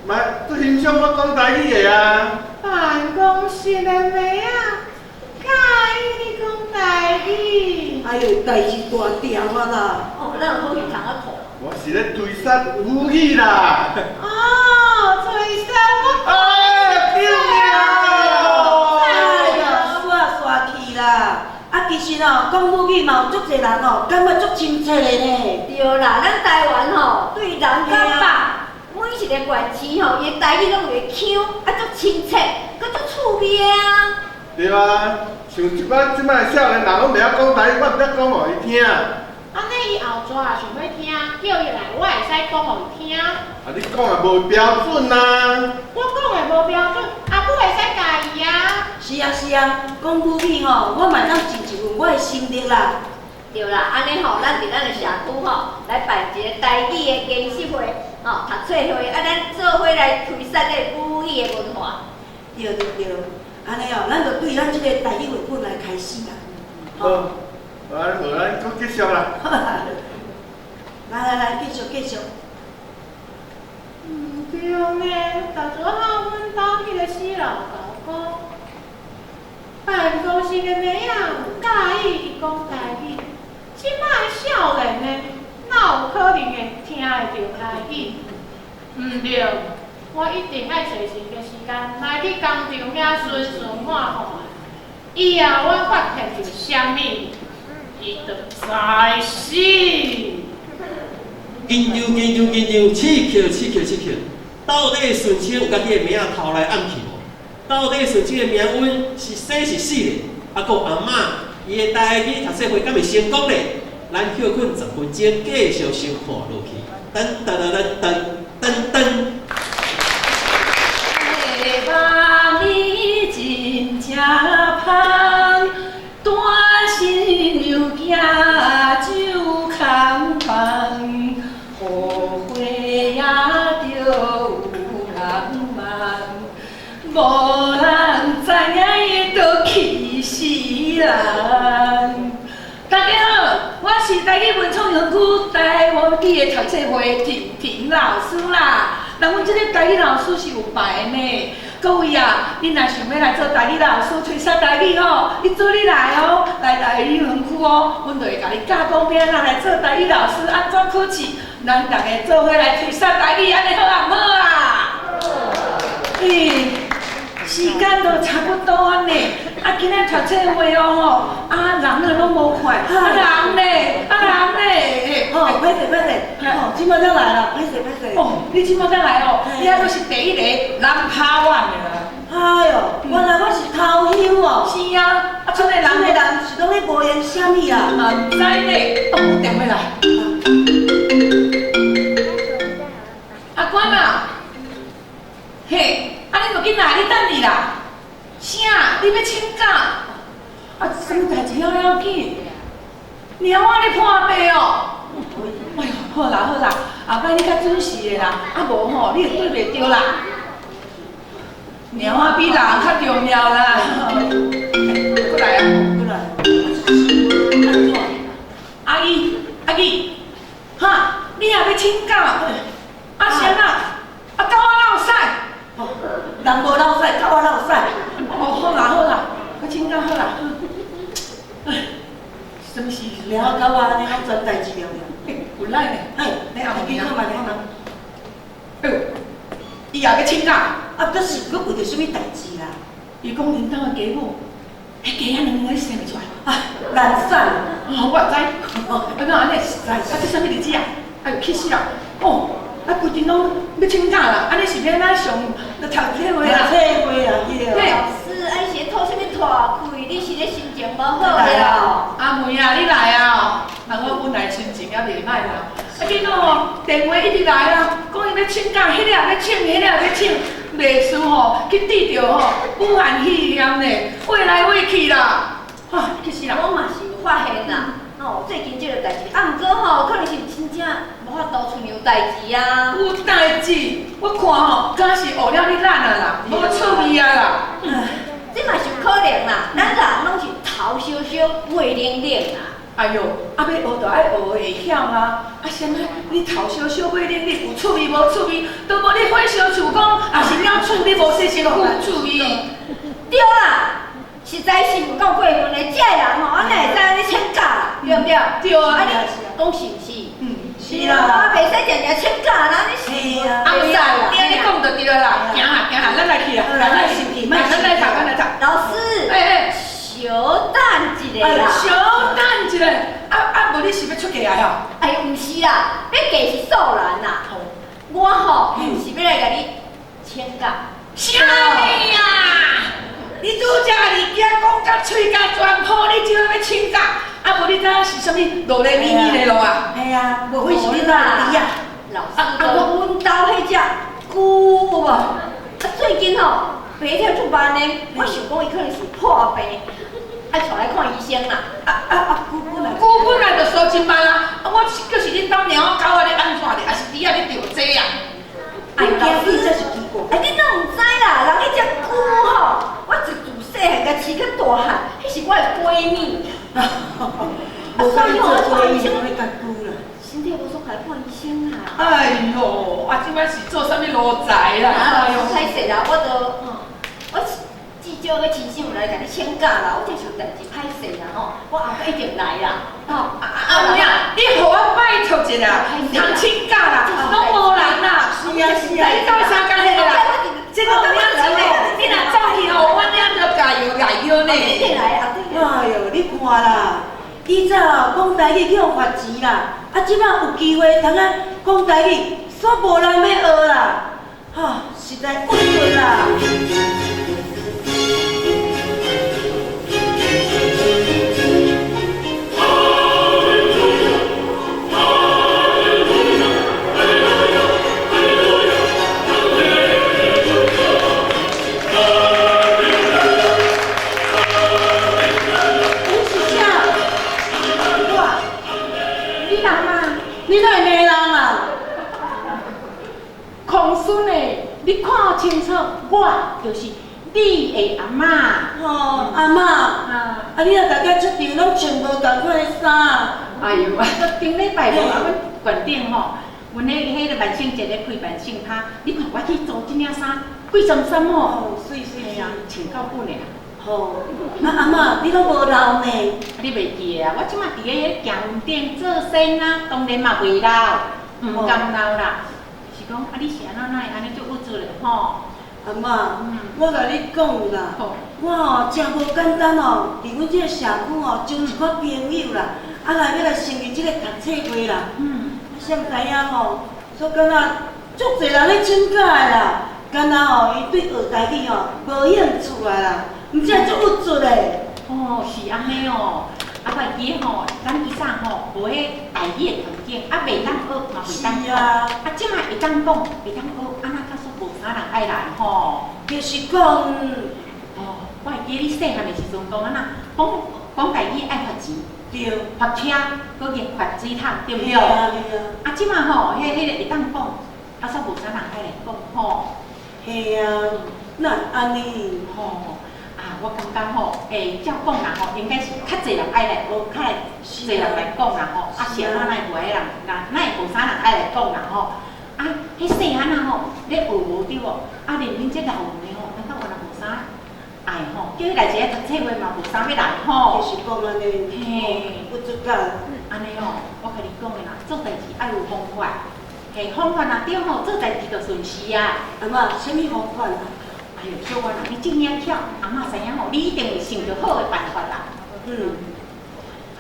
嘛足欣賞我講台語的啊。辦公室的妹仔，佮意你講台語。哎喲，代誌大條啊啦！哦，咱有好去通仔看。我是咧推捒母語啦。哦，推捒我。哎，對了。哎呀，煞煞去啦！啊，其實哦，講母語嘛有足濟人哦，感覺足親切的呢。對啦，咱台灣吼，對南到北，每一個縣市吼，伊的台語攏有個腔，啊，足親切，閣足趣味的啊。對啊，像一寡這擺的少年人攏袂曉講台語，我毋才講予伊聽。按呢伊後逝也想欲聽，叫伊來，我會使講予伊聽。啊，你講的無標準啊！我講的無標準，阿母會使教伊啊。是啊是啊，講母語吼，我嘛會當盡一份我的心力啦。對啦，按呢吼，咱佇咱的社區吼，來辦一個台語的研習會，吼，讀冊會，啊，咱做伙來推捒這個母語的文化。對對對，按呢哦，咱就對咱這個台語繪本來開始啦。好，啊，無咱閣繼續啦。來來來，繼續繼續。毋對呢，當初仔阮兜彼個死老狗講，辦公室的妹仔有佮意伊講台語，這擺的少年呢，哪有可能會聽會著台語？毋對，我一定愛揣一個時間來去工廠遐巡巡看看。以後我發現著啥物，伊就知死。緊張緊張緊張，刺客刺客刺客，到底順清有家己的名偷來暗去無？到底順清的命運是生是死咧？啊，閣阿嬤伊的台語讀冊會敢會成功咧？咱歇睏10分鐘，繼續收看落去。噔噔噔噔噔噔。希望你真正芳，帶新娘行酒空房，雨花也著有人望，無人知影伊都氣死人。大家好，我是台語文創園區台灣語的讀冊會婷婷老師啦。那阮這個台語老師是有牌的呢。各位啊，你若想欲來做台語老師，推捒台語吼，你做你來哦，來台語園區哦，阮就會共你教講欲按怎來做台語老師，按怎考試，咱逐家做伙來推捒台語，按呢好啊毋好啊？欸，時間都差不多啊呢，啊，今仔讀冊會哦吼，啊，人啊攏無看，啊人呢，啊人呢，哦，歹勢歹勢，哦，這擺才來啦，歹勢歹勢。哦，你這擺才來哦，你還閣是第一個人拍我的啦。哎喲，原來我是頭香哦。是啊，啊，賰的人，賰的人是攏咧無閒啥物啊？嘛毋知呢，哦，電話來。阿官啊，嘿，啊你無緊來，你等你啦。啥？你欲請假？啊，啥物代誌遐爾緊？貓仔咧破病哦。哎喲，好啦好啦，後擺你較準時的啦，啊無吼，你會對袂著啦。貓仔比人較重要啦。過來啊，過來。阿姨，阿姨，哈，你也欲請假？啊啥啊？啊狗仔落屎？人無落屎，狗仔落屎。哦，好啦好啦，仔狗仔按呢攏全代志了了。有力呢？嘿，你阿去看觅看觅。哎呦，伊也欲请假，啊，阁是阁为著啥物代志啦？伊讲𪜶兜的继母，彼鸡仔卵咧生袂出来，啊，难产。哦，我知。啊，哪按呢？啊，这啥物日子啊？哎哟，气死人！哦，啊，规阵拢欲请假啦，按呢是欲按怎上读册会啦？册会啦，对。老师，啊，你是咧吐啥物吐气？你是咧心情无好啦？阿梅啊，你来啊！人我本来心情也袂歹啦，啊，结果吼电话一直来啦，讲伊欲请假，彼个也欲请，彼个也欲请，袂输吼去得著吼武汉肺炎呢，飞来飞去啦，哈，气死人！我嘛是有发现啦，吼，最近这个代志，啊，毋过吼，可能是真正无法度出娘代志啊。有代志，我看吼，敢是学了你咱啊啦，无趣味啊啦。这嘛是有可能啦，咱人拢是头烧烧，尾冷冷啦。哎哟，啊欲学就爱学会晓啊！啊，啥物？你头烧烧尾冷冷，有趣味无趣味，都无你火烧树讲，也是鸟喙你无洗身躯趣味。对啦，实在是有够过分的，这个人吼，啊哪会使按呢请假啦，对毋对？对啊，啊你讲是毋是？嗯，是啦。啊，袂使定定请假啦，你是。阿梅啊，你按呢讲就对啦，行啦行啦，咱来去啦，咱来去，咱来读，咱来读。老师，欸欸。小等一下啦！小等一下，啊啊，无你是欲出嫁啊？吼？哎哟，毋是啦，欲嫁是素兰啦。我吼是欲来共你请假。啥物啊？你拄才家己讲甲喙甲全破，你这马欲请假？啊，无你知影是啥物落来咪咪的路啊？嘿啊，无非是你哪会知啊？老师，阮兜彼只龟有无？啊，最近吼白天出班呢，我想讲伊可能是破病。爱带来看医生啦！啊啊啊！龟本来龟本来就输真慢啊！啊，我就是恁兜猫仔狗仔咧按怎咧，还是猪仔咧著这啊？哎，老师，这是奇怪。哎，你哪毋知啦？人彼只龟吼，我自细汉共饲到大汉，彼是我的闺蜜。啊，所以吼，看医生要甲龟啦。身体无爽快，看医生啦。哎哟，啊，这摆是做啥物奴才啦？哎哟，歹势啦，我都，我。至少个亲戚有来共你请假啦，我这是有代志歹势啦吼，我后摆一定来啦。吼，阿妹啊，你予我拜托一下，毋通请假啦，拢无人啦。是啊是啊，你斗相共的啦。这个等下真的，你若走去吼，我领著加油加油呢。一定来啊！哎哟，你看啦，以早讲台语去予罚钱啦，啊，这摆有机会通啊讲台语，煞无人欲学啦，哈，实在郁卒啦。你哪会骂人啊？孔孙的，你看清楚，我就是你的阿嬷。吼，阿嬷，啊你若逐工出场拢穿无仝款的衫。哎哟，啊，顶礼拜五啊，阮县长吼，阮彼个万圣节咧开万圣趴，你看我去租这领衫，贵衫衫哦，媠媠啊，穿够本的啦。吼，啊阿嬷，你拢无老呢？你袂记得啊？我这马伫咧行云顶做仙啊，当然嘛袂老，毋甘老啦。是讲啊，你是按怎哪会按呢足郁卒咧吼？阿嬷，我共你讲啦，我吼真无简单哦，伫阮这个社区吼招一寡朋友啦，啊来欲来成立这个读册会啦。啊，谁毋知影吼，煞敢若足济人咧请假的啦，敢若吼伊对学台语吼无兴趣啊啦。毋才足郁卒的。哦，是按呢哦。啊，我会记得吼，咱以前吼无彼台语的场景，啊袂当学嘛袂当讲。啊，这马会当讲，会当学，啊那假使无啥人爱来吼。就是讲，哦，我会记得你细汉的时阵讲按怎，讲讲台语爱罚钱，对，罚车，阁用罚水桶，对毋对？啊啊，这马吼，彼个会当讲，啊，煞无啥人爱来讲吼。嘿啊，哪会按呢？吼。啊，我感觉吼，欸，照讲啦吼，应该是较济人爱来学，较来济人来讲啦吼。啊，是按怎哪会无彼人，哪会无啥人爱来讲啦吼？啊，彼细汉仔吼，咧学无对无？啊，连恁这老的吼，感觉原来无啥爱吼，叫伊来一个读册会嘛，无啥欲来吼。就是讲按呢，嘿，不足够。按呢吼，我共你講的啦，做代誌愛有方法，嘿，方法若對吼，做代誌就順勢啊。阿嬤，啥物方法啊？哎喲，小婉啊，你這爾巧，阿嬤知影吼，你一定會想著好的辦法啦。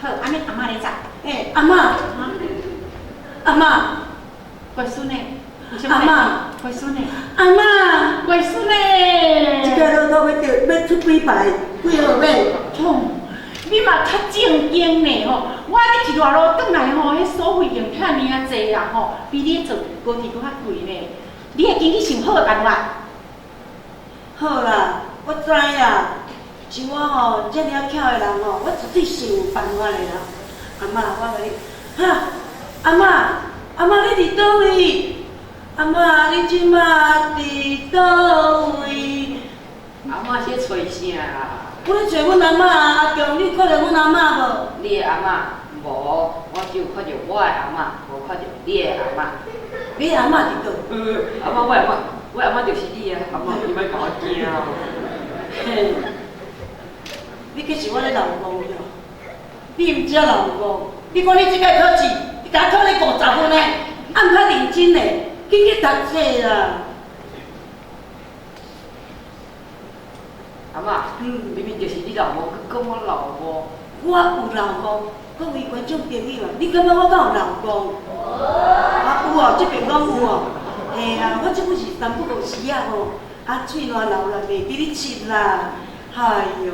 好，按呢阿嬤咧走。欸，阿嬤，阿嬤，乖孫呢？有啥物阿嬤，乖孫呢？阿嬤，乖孫呢？這個樂透欲著欲出幾排？幾號碼？吼，你嘛較正經呢吼！我咧一熱路轉來吼，彼所費用遐爾仔濟啦吼，比你做高鐵閣較貴呢。你會緊去想好的辦法。好啦，我知啦。像我吼這爾巧的人吼，我絕對是有辦法的啦。阿嬤，我共你，哈，阿嬤，阿嬤你佇佗位？阿嬤你這馬佇佗位？阿嬤是咧揣啥啦？我咧揣阮阿嬤，阿強，你有看著阮阿嬤無？你的阿嬤無，我只有看著我的阿嬤，無看著你的阿嬤。你的阿嬤佇佗？阿嬤，我的阿嬤，我的阿嬤就是你啊！阿嬤，你莫共我驚哦。嘿，你去是我咧老公哟？你毋只老公，你看你這屆考試，你共我考咧50分呢，啊毋較認真咧，緊去讀冊啦。阿嬤，明明就是你老母，閣講我老母。我有老公，各位觀眾朋友啊，你感覺我敢有老公？啊有哦，這邊攏有哦。嘿啊，我這久是三不五時啊吼，啊喙瀾流啦，袂記咧拭啦。哎喲。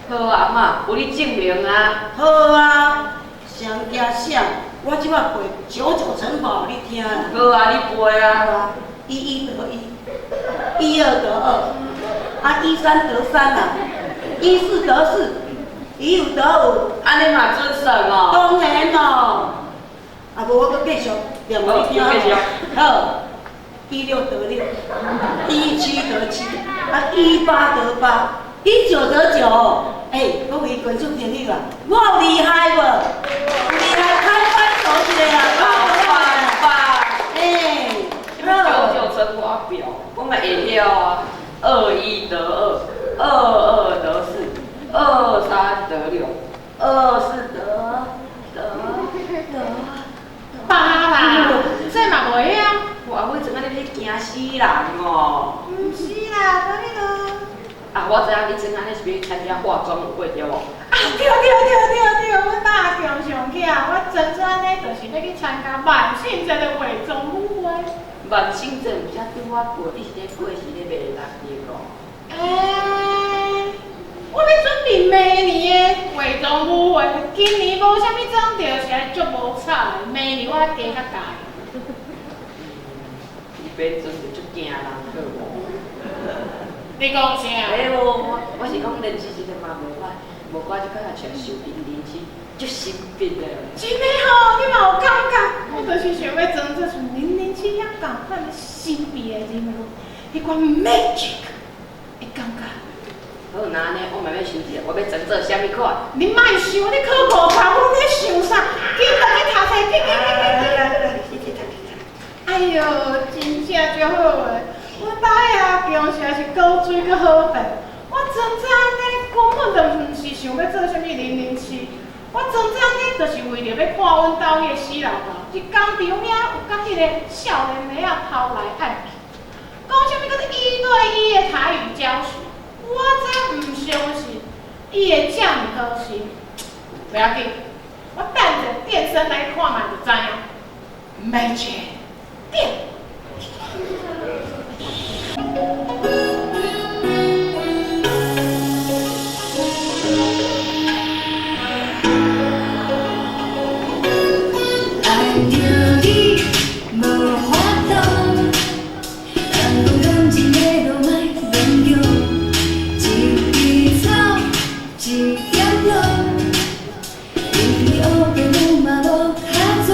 好啊，阿嬤，有你證明啊。好啊，誰驚誰？我這擺背九九乘法予你聽啦。好啊，你背啊。好啊，一一得一，一二得二，啊一三得三啦，一四得四，一五得五。按呢嘛準算哦。當然咯。啊無我閣繼續念予你聽。繼續。好，一六得六，一七得七，啊一八得八，一九得九。欸，各位觀眾朋友啊，我有厲害無？有厲害，拍拍手一下啦！有辦法。欸，九九乘法表，我嘛會曉啊。二一得二，二二得四，二三得六，二四得得得八啦，這嘛袂曉。我阿妹怎啊你欲驚死人哦？毋是啦，無彼落。啊，我知影你怎按呢是欲參加化妝舞會對無？啊，對對對對對，阮阿強想起來，我真正呢，就是欲去參加萬聖節的化妝舞會。萬聖節毋才拄仔過，你是咧過是咧罵人對無？欸，我欲準備明年的化妝舞會，今年無啥物妝著，實在足無彩的。明年我愛加較大。你變裝就足驚人好無？你講啥？欸，無，我是講練習時陣嘛袂歹，無怪這款也像受007，足神秘的。真的吼，你嘛有感覺？我就是想欲裝做像007遐仝款的神秘的人物，彼款 magic 的感覺。好，那按呢，我嘛欲想一下，我欲裝做啥物款？你莫想，你考50分，你想啥？緊轉去讀冊，去去去去去！哎喲，真正足好的，阮兜彼阿強實在是高水閣好變。我裝做按呢，根本就毋是想欲做啥物007，我裝做按呢，就是為著欲看阮兜彼個死老頭，佇工廠遐有佮彼個少年妹仔偷來暗去，講啥物叫做一對一的台語教學，我才毋相信伊會遮爾好心。袂要緊，我等者變身來看覓就知影。Magic 變。愛著你無法度，人講感情的路莫勉強，一支草，一點露，日日乌白母嘛無卡纸，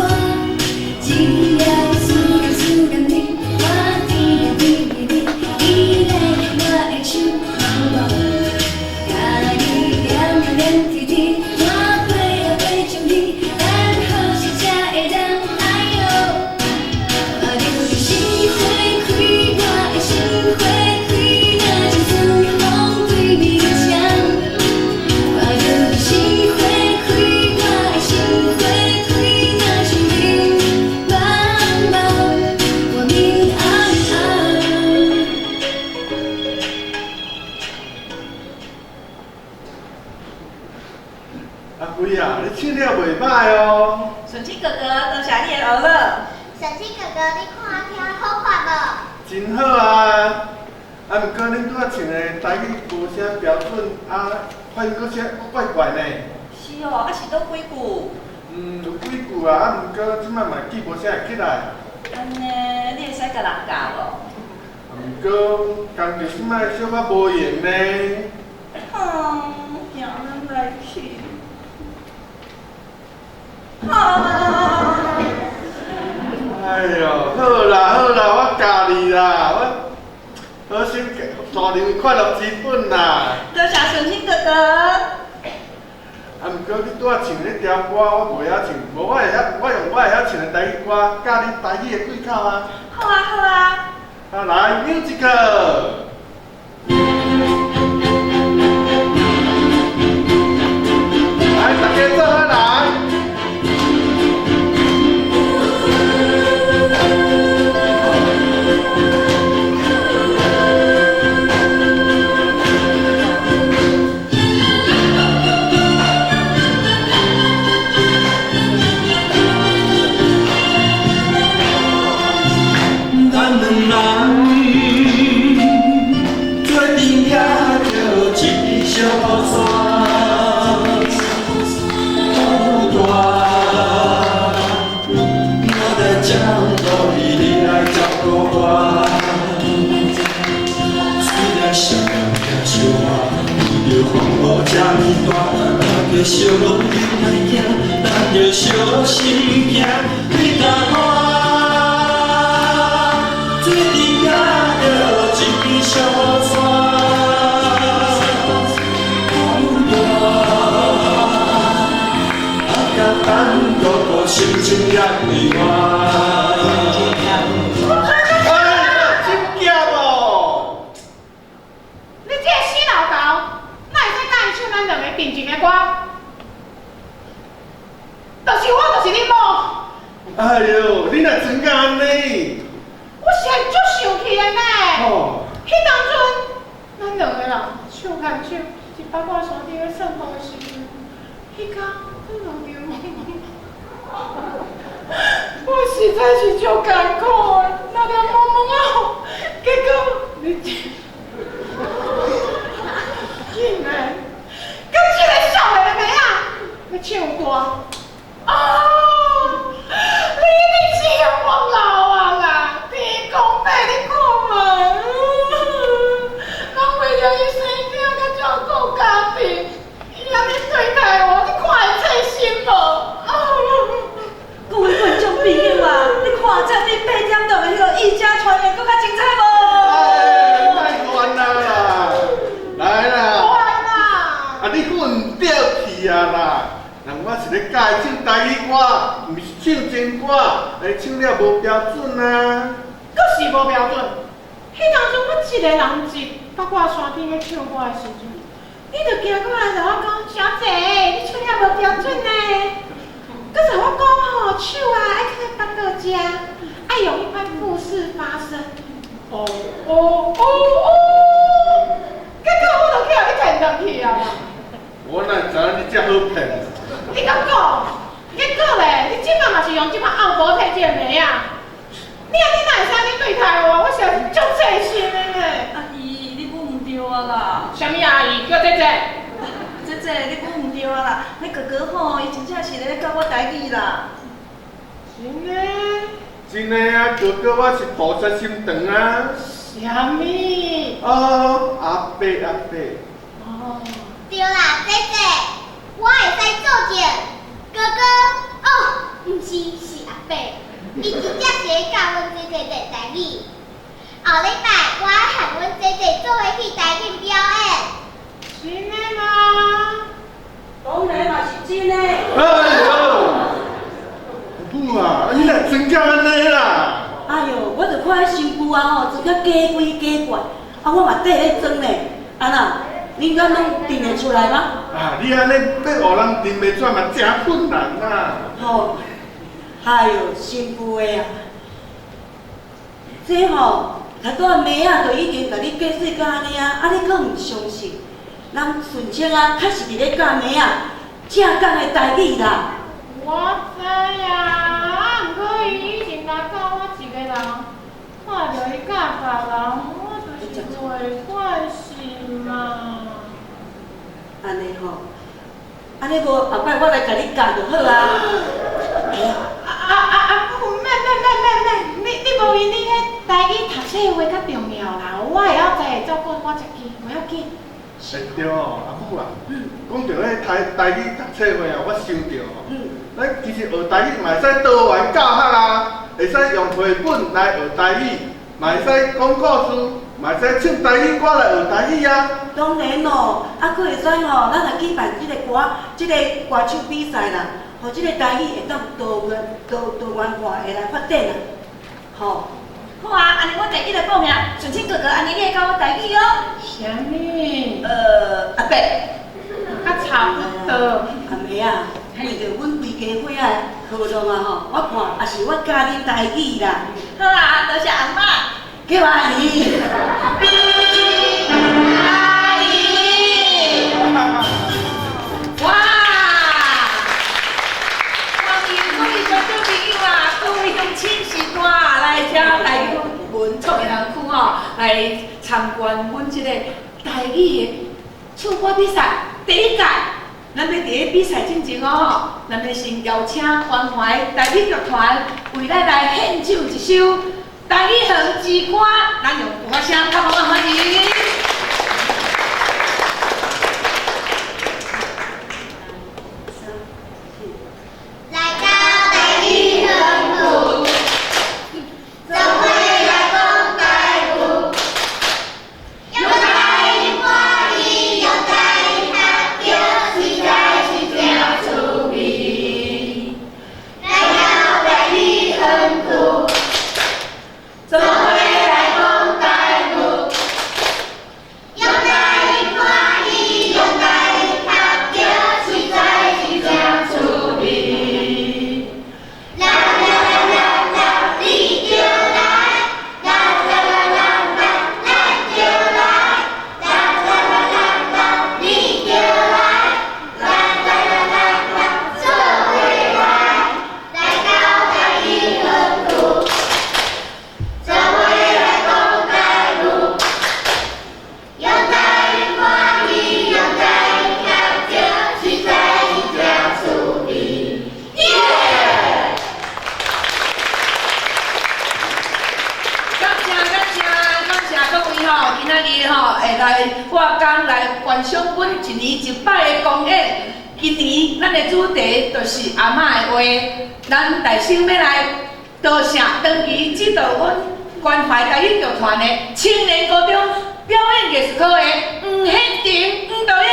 只要思思辉啊，你唱了袂歹哦。顺清哥哥，多谢你的学乐。顺清哥哥，你看我跳好看无？真好啊！啊，毋过恁拄仔唱的台语无啥标准，啊，发音阁啥怪怪呢。是哦，啊是佗几句？嗯，有几句啊，啊，毋过这摆嘛记无啥会起来。按呢，你会使共人教无？毋过，工课这摆小可无闲呢。嗯，行咱来去。啊！哎哟，好啦好啦，我教你啦，我好心助你快乐之本啦。多谢顺清哥哥。啊，毋过你拄仔唱彼条歌，我袂晓唱，无我会晓，我用我会晓唱的台语歌，教你台语的对口啊。好啊好啊。啊，来，music。来，大家做伙来。咱两人做阵举著一小山，雨大，我来照顾你，你来照顾我。虽然双命相活，遇著风雨这呢大，咱就相拢忍耐行，咱就相心行，你甲我。做阵举著一小山，雨大，啊甲等哥哥心情也快活。哎呦，真咸哦！你这个死老头，哪会使教伊唱咱两个定情的歌？就是我，就是你某。哎呦，你若装甲按呢？我实在足生气的呢。哦。彼当阵，咱两个人手牵手，伫八卦山顶咧散步的时阵，彼工阮两个摸摸，我实在是足艰苦的，那俩摸摸啊，结果你这，竟然佮这个少年的妹仔咧唱歌，啊！你你真我老啊啦，天公伯你看觅，人为著伊生囝佮照顾家庭，伊按呢对待我，你看会称心无？各位观众朋友啊，你看这比八点档的彼个以家传言阁较精彩无？哎，莫烦啊啦，来啦！烦啦！啊，你混著去啊啦！人我是咧教伊唱台语歌，毋是唱情歌，哎，唱了无标准啊！阁是无标准。彼当阵我一个人伫八卦山顶咧唱歌的时阵，你就行过来共我讲，小姐，你唱了无标准呢。阁共我讲吼，手啊爱囥佇腹肚遮，爱用彼款腹式发声。哦哦哦哦！结果我就去予你骗转去啊！我哪会知影你遮好骗？你敢讲？结果咧，你这摆嘛是用这款奥博体这个名仔，你按呢哪会使按呢对待我？我实在是足刺心的呢。阿姨，你讲毋对啊啦！啥物阿姨？叫姐姐。姐姐，你讲毋对啊啦！彼哥哥吼，伊真正是咧教我台语啦。真的？真的啊，哥哥，我是菩萨心肠啊。啥物？哦，阿伯阿伯。哦。对啦，姐姐，我会使做证。哥哥，哦，毋是，是阿伯，伊真正是咧教阮姐姐练台语。后礼拜我爱和阮姐姐做伙去台顶表演。真的吗？当然嘛是真的。哎呦，母啊，你若装甲按呢啦？哎哟，我就看彼新妇啊吼，装甲假鬼假怪，啊我嘛缀咧装呢，啊那，恁敢拢认会出来吗？啊，你按呢欲予人认袂出来嘛，诚困难啊！吼，哎哟，新妇的啊，这吼，头拄仔妹仔就已经共你解释到按呢啊，啊你阁毋相信？人顺清啊，确实伫咧教妹仔，正港的台语啦。我知啊，啊，毋过伊以前来教我一个人，看著伊教别人，我就是袂惯势嘛。按呢吼，按呢无后摆我来共你教就好啊。啊啊啊啊！免免免免免，你无闲，你彼台语读册话较重要啦，我会晓知会照顾我家己，无要紧。会对哦，阿母啊，讲著彼台台语读册话啊，我想著吼，咱其实学台语嘛会使多元教学啊，会使用绘本来学台语，嘛会使讲故事，嘛会使唱台语歌来学台语啊。当然咯，啊，阁会使吼，咱若举办这个歌，这个歌手比赛啦，予这个台语会当多元多多元化会来发展啊，吼。好啊，按呢我第一个报名，顺清哥哥，按呢你会教我台语哦。啥物？阿伯，较差不多。阿妹啊，为著阮规家伙仔和乐啊吼，我看也是我教你台语啦。好啊，多谢阿嬷。叫阿姨。阿姨。哇！欢迎各位观众朋友啊，各位乡亲时代来遮台语文创园区吼，来参观阮这个台语的唱歌比赛第一届。咱欲伫咧比赛进前哦吼，咱欲先邀请关怀台语剧团为咱来献唱一首台语园之歌，咱用鼓仔声拍鼓欢迎。来到台语园区，做伙来讲台语，用台语欢喜，用台语学叫，实在是真趣味。来到台语园区，做伙来讲台语，用台语欢喜，用台语学叫，实在是真趣味。啦啦啦啦啦，你就来！啦啦啦啦啦，咱就来！啦啦啦啦啦，你就来！啦啦啦啦啦，做伙来！来到台语园区，做伙来讲台语，用台语欢喜，用台语学叫，实在是真趣味。耶！感谢感谢感谢各位吼，今仔日吼会来我工来观赏阮一年一摆的公演。今年咱的主题就是阿嬷的话，咱大声欲来多谢长期指导阮关怀台语剧团的青年高中表演艺术科的黄宪庭黄导演。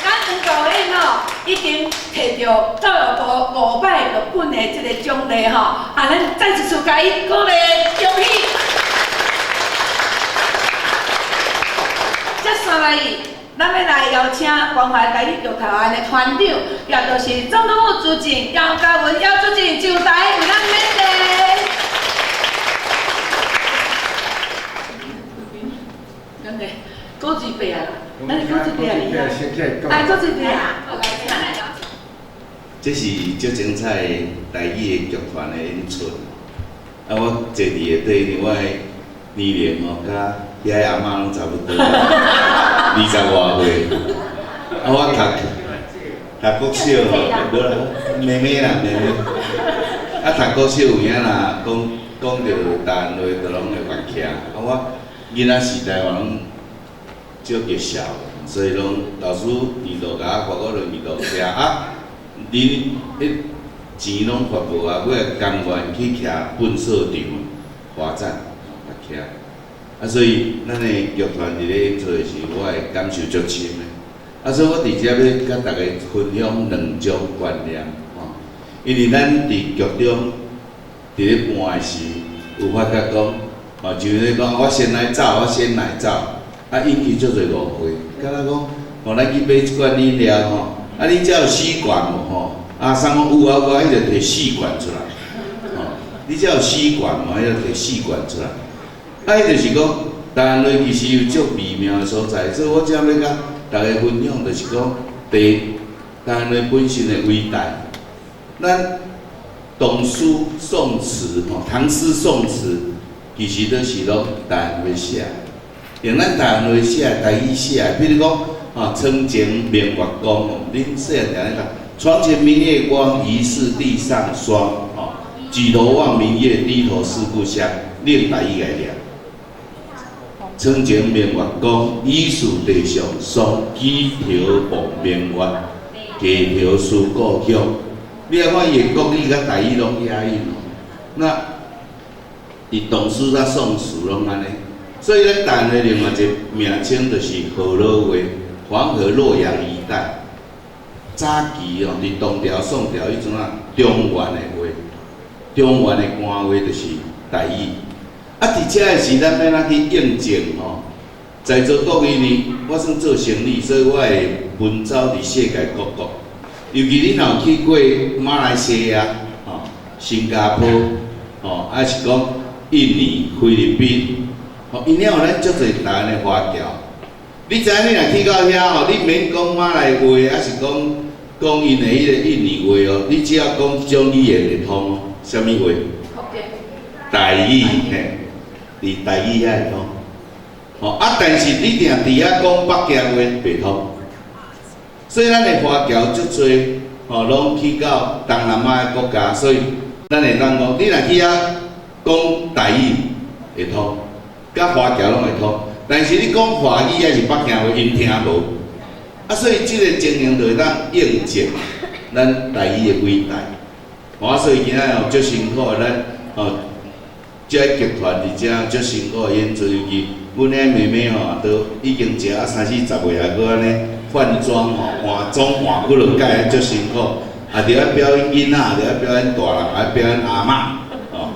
咱黄导演吼已经摕著教育部5摆剧本的这个奖励吼，啊，咱再一次共伊鼓励恭喜。接下来，咱欲来邀请关怀台语剧团的团长，也就是总统府主任姚嘉文姚主任上台为咱勉励。咱的古水伯啊，咱的古水伯啊，哎，古水伯啊，这是足精彩的台语的剧团的演出。啊，我坐伫下底，因为我的年龄吼，佮遐个阿嬷拢差不多，20外岁。啊，我读读国小吼，无啦，妹妹啦，妹妹。啊，读国小有影啦，讲讲著台湾话，就拢会发起。啊，我囡仔时代我拢少激笑，所以拢老师二度共我罚，我就二度徛啊。恁彼钱拢发无啊，尾仔甘愿去徛粪扫场罚站，罚徛。啊，所以咱的剧团伫咧演出的时，我会感受足深的。啊，所以我伫遮欲佮大家分享两种观念，吼。因为咱伫剧中伫咧搬的时，有发觉讲，吼，就咧讲我先来走，我先来走，啊，引起足济误会。敢若讲，吼，咱去买一罐饮料，吼。啊，你遮有四罐无吼？啊，啥讲有啊有啊，伊就提四罐出来，吼，你遮有四罐无？伊就提四罐出来。啊，彼就是讲，台湾话其实有足微妙的所在，所以我遮欲共大家分享，就是讲，第一，台湾话本身的伟大，咱唐诗宋词吼，唐诗宋词其实都是拢台湾话写，用咱台湾话写、台语写的，比如讲，吼，床前明月光，吼，恁细汉定咧讲，床前明月光，疑是地上霜，吼，举头望明月，低头思故乡，你用台语来念。床前明月光，疑是地上霜。举头望明月，低头思故乡。你来看伊的国语佮台语拢押韵哦。那伫唐诗佮宋词拢按呢，所以咱台湾的另外一个名称就是河洛话，黄河洛阳一带。早期哦，伫唐朝、宋朝彼阵啊，中原的话，中原的官话就是台语。啊，伫遮的时，咱欲按怎去印证吼？在座各位呢，我算做生意，所以我会奔走伫世界各国。尤其你若有去过马来西亚、吼、新加坡、吼，抑是讲印尼、菲律宾，吼，𪜶遐有咱足济台湾的华侨。你知影你若去到遐吼，你免讲马来话，抑是讲讲𪜶的彼个印尼话哦，你只要讲这种语言会通哦。啥物话？台语嘿，伫台语遐会通。吼啊，但是你定伫遐讲北京话袂通。所以咱的华侨足济，吼，拢去到东南亚的国家，所以咱会当讲，你若去遐讲台语会通，佮华侨拢会通，但是你讲华语抑是北京话，𪜶听无。啊，所以这个情形就会当印证咱台语的伟大。啊，所以今仔吼足辛苦的，咱吼这剧团伫遮足辛苦的演出，尤其阮遐妹妹吼，都已经食啊三四十岁啊，阁按呢换装吼，换装换几落摆，足辛苦。也著爱表演囡仔，也著爱表演大人，也爱表演阿嬷，吼。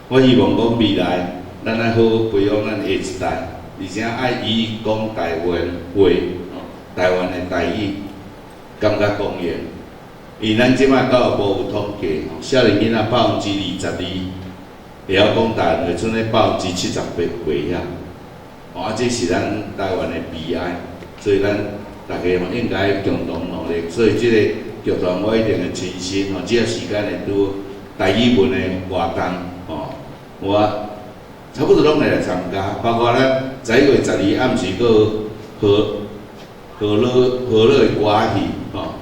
我希望讲未来，咱爱好好培养咱下一代，而且爱以讲台湾话，吼，台湾的台语，感觉光荣。因为咱这摆教育部有统计吼，少年囡仔22%会晓讲台湾话，賰咧78%遐。吼，啊，这是咱台湾的悲哀，所以咱大家吼应该共同努力。所以这个剧团我一定会亲身吼，只要时间会拄台语文的活动吼，我差不多拢会来参加，包括咱11月12暗时阁河河洛河洛的歌戏吼。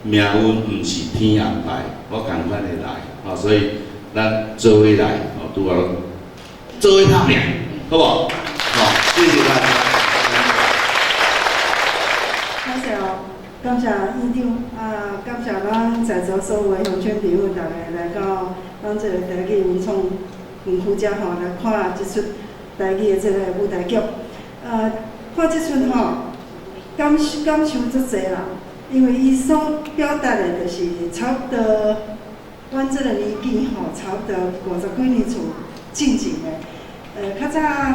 命运毋是天安排，我仝款会来，吼，所以咱做伙来，吼，拄仔做伙拍拼，好无？好，谢谢大家。感谢哦，感谢院长，啊，感谢咱在座所有的乡亲朋友，逐家来到咱这个台语文创园区遮吼，来看这出台语的这个舞台剧。看这出吼，感受感受足济啦。因为伊所表达的，就是差不多，阮这个年纪吼，差不多五十几年厝进前的。较早讲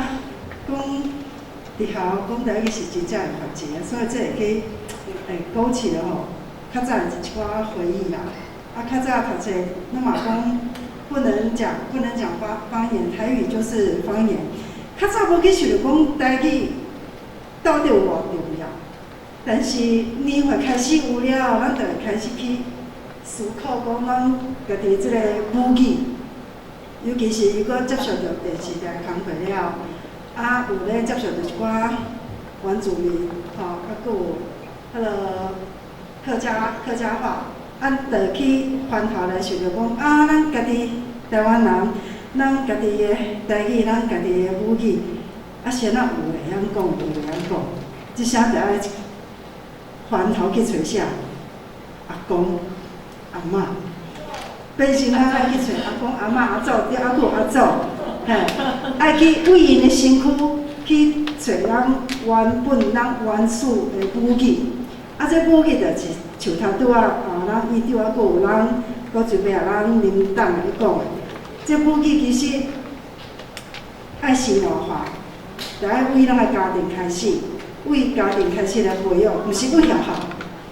伫学校讲台语是真正会罚钱的，所以这会去会勾起了吼较早的一寡回忆啦。啊，较早读册，拢嘛讲不能讲，不能讲方方言，台语就是方言。较早无去想著讲台语到底有偌重要。但是年岁开始有了后，咱就会开始去思考讲咱家己这个母语，尤其是伊阁接受著电视台工课了后，啊有咧接受著一寡原住民吼，啊阁有彼个客家客家话，啊，就会去翻头来想著讲啊，咱家己台湾人，咱家己的台语，咱家己的母语，啊，啥若有会晓讲，无会晓讲，这声就爱翻头去揣啥？阿公、阿嬷，变成咱爱去揣阿公、阿嬷、阿祖，对，犹阁有阿祖，嘿，爱去为𪜶的身躯去揣咱原本咱原始的母语。啊，这母语就是像头拄仔啊，咱院长啊，阁有咱阁最尾啊，咱林董咧讲的，这母语其实爱生活化，就爱为咱的家庭开始。为家庭开始来培养，毋是为学校，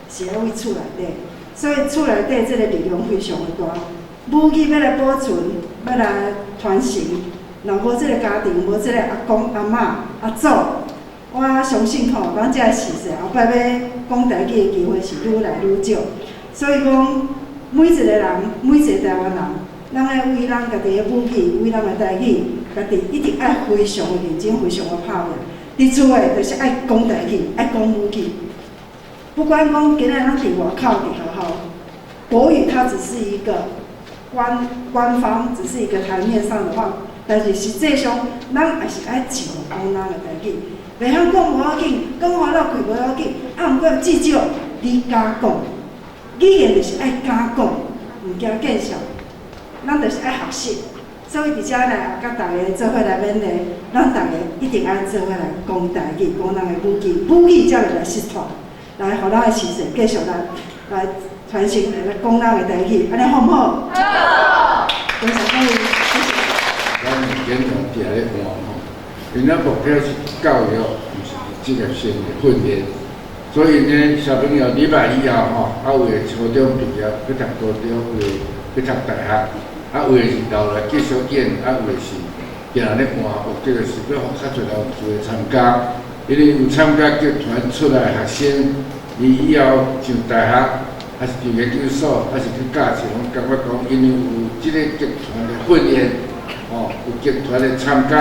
是爱为厝内底。所以厝内底这个力量非常的大。母语欲来保存，欲来传承，若無這个家庭，無這个阿公、阿嬤、阿祖，我相信吼，咱這个時勢後擺欲講台語的機會是愈來愈少。所以講，每一個人，每一個台灣人，咱愛為咱家己的母語，為咱的台語，家己一定愛非常的認真，非常的拍拼。佇厝的，就是愛講台語，愛講母語。不管講今仔咱佇外口佇學校，國語它只是一個官方，只是一個台面上的話，但是實際上，咱也是愛盡量講咱的台語。袂曉講無要緊，講話落氣無要緊，啊，毋過至少你敢講，語言就是愛敢講，毋驚見笑，咱就是愛學習。所以佇遮來佮大家做伙來勉勵，咱逐家一定愛做伙來講台語，講咱的母語，母語才袂來失傳，來予咱的時勢繼續來傳承，來講咱的台語，按呢好毋好？好。多謝各位。咱演員定咧換吼，𪜶咱目標是教育，毋是職業性的訓練。所以呢，小朋友禮拜以後吼，啊有的初中畢業去讀高中，有的去讀大學，啊有的是留來繼續演，啊有的是定咧換，目的就是欲予較濟人有機會參加。因為有參加劇團出來的學生，伊以後上大學，還是上研究所，還是去教書，攏感覺講，因為有這个劇團的訓練，吼，有劇團的參加，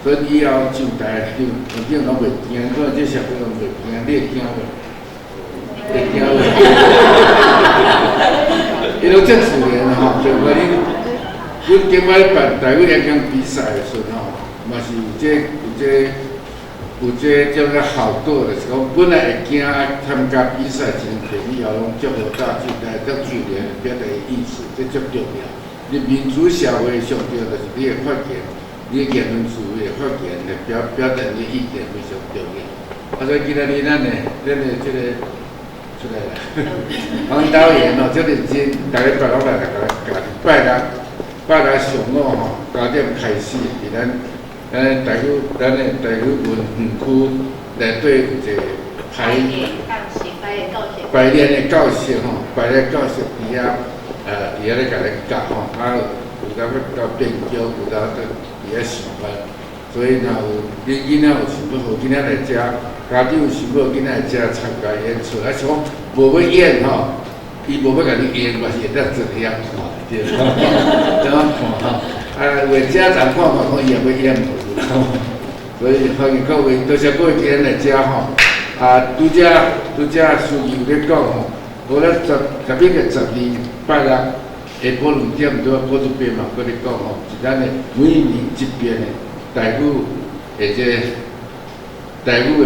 所以以後上大學上反正攏袂驚，可能這小朋友袂驚，你會驚無？會驚無？伊攏足自然吼，就講恁，阮頂擺辦台語演講比賽的時陣吼，嘛是有這有這有這種個效果，就是講本來會驚參加比賽前提以後攏足好大進來，足自然表達意思，這足重要。你民主社會上重要就是你的發言，你的言論自由的發言來表達你的意見非常重要。啊，所以今仔日咱的這个出來啦，黃導演哦，足認真，逐禮拜攏來來共咱教。拜六上午吼，9點開始，佇咱台語，咱的台語文園區內底有一個排練的教室吼，排練教室佇遐咧共咱教吼，啊有當欲教編劇，有當佇遐上班，所以若有恁囡仔有想欲予囡仔來遮，家長有想欲予囡仔來遮參加演出，啊是講無欲演吼，伊無欲共你演，嘛是會當坐遐看，對，怎啊看吼？啊，有的家長看看講伊也欲演無，所以歡迎各位，多謝各位今日來遮吼。啊，拄才司儀有咧講吼，無咱11月12拜六下晡2點，拄仔郭主編嘛閣咧講吼，是咱的每年一遍的台語的這台語的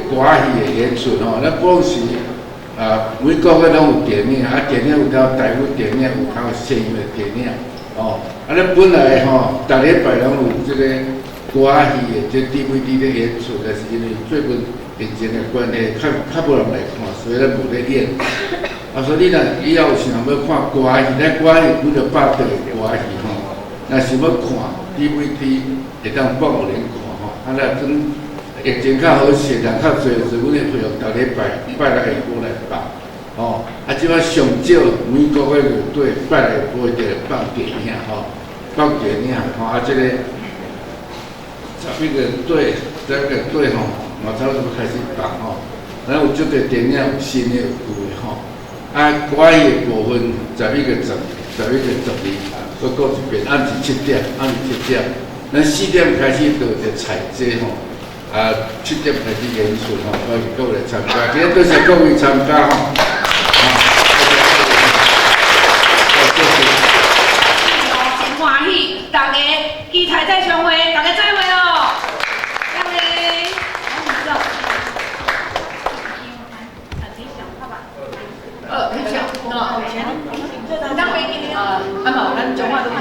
歌戲的演出吼。咱本時啊，每個月攏有電影，啊電影有頭台語電影，有頭西洋的電影，哦，啊咱本來吼，逐禮拜攏有這个歌戲的這 DVD 咧演出，但是因為最近疫情的關係，較無人來看，所以咱無咧演。啊，所以你若以後有想欲看歌戲，咱歌戲幾落百段的歌戲吼，若想欲看 DVD，會當放予恁看吼。啊，若等疫情較好勢，人較濟時，阮會恢復逐禮拜拜六下晡來放。吼，啊，這擺上少每個月月底拜六下晡就會放電影吼，放電影吼，啊，這个11月底，11月底吼，嘛差不多開始放吼。咱有足濟電影有新的有舊的吼。啊，歌戲的部分，11月12，閣講一遍，暗時七點，暗時七點，咱4點開始就有一個採訪吼，啊，7點開始演出吼，歡迎各位來參加。今日多謝各位參加吼。謝謝。真歡喜，大家期待再相會，大家再會哦。再會。彼張，喏，當會記啊，嘛有咱中華都中。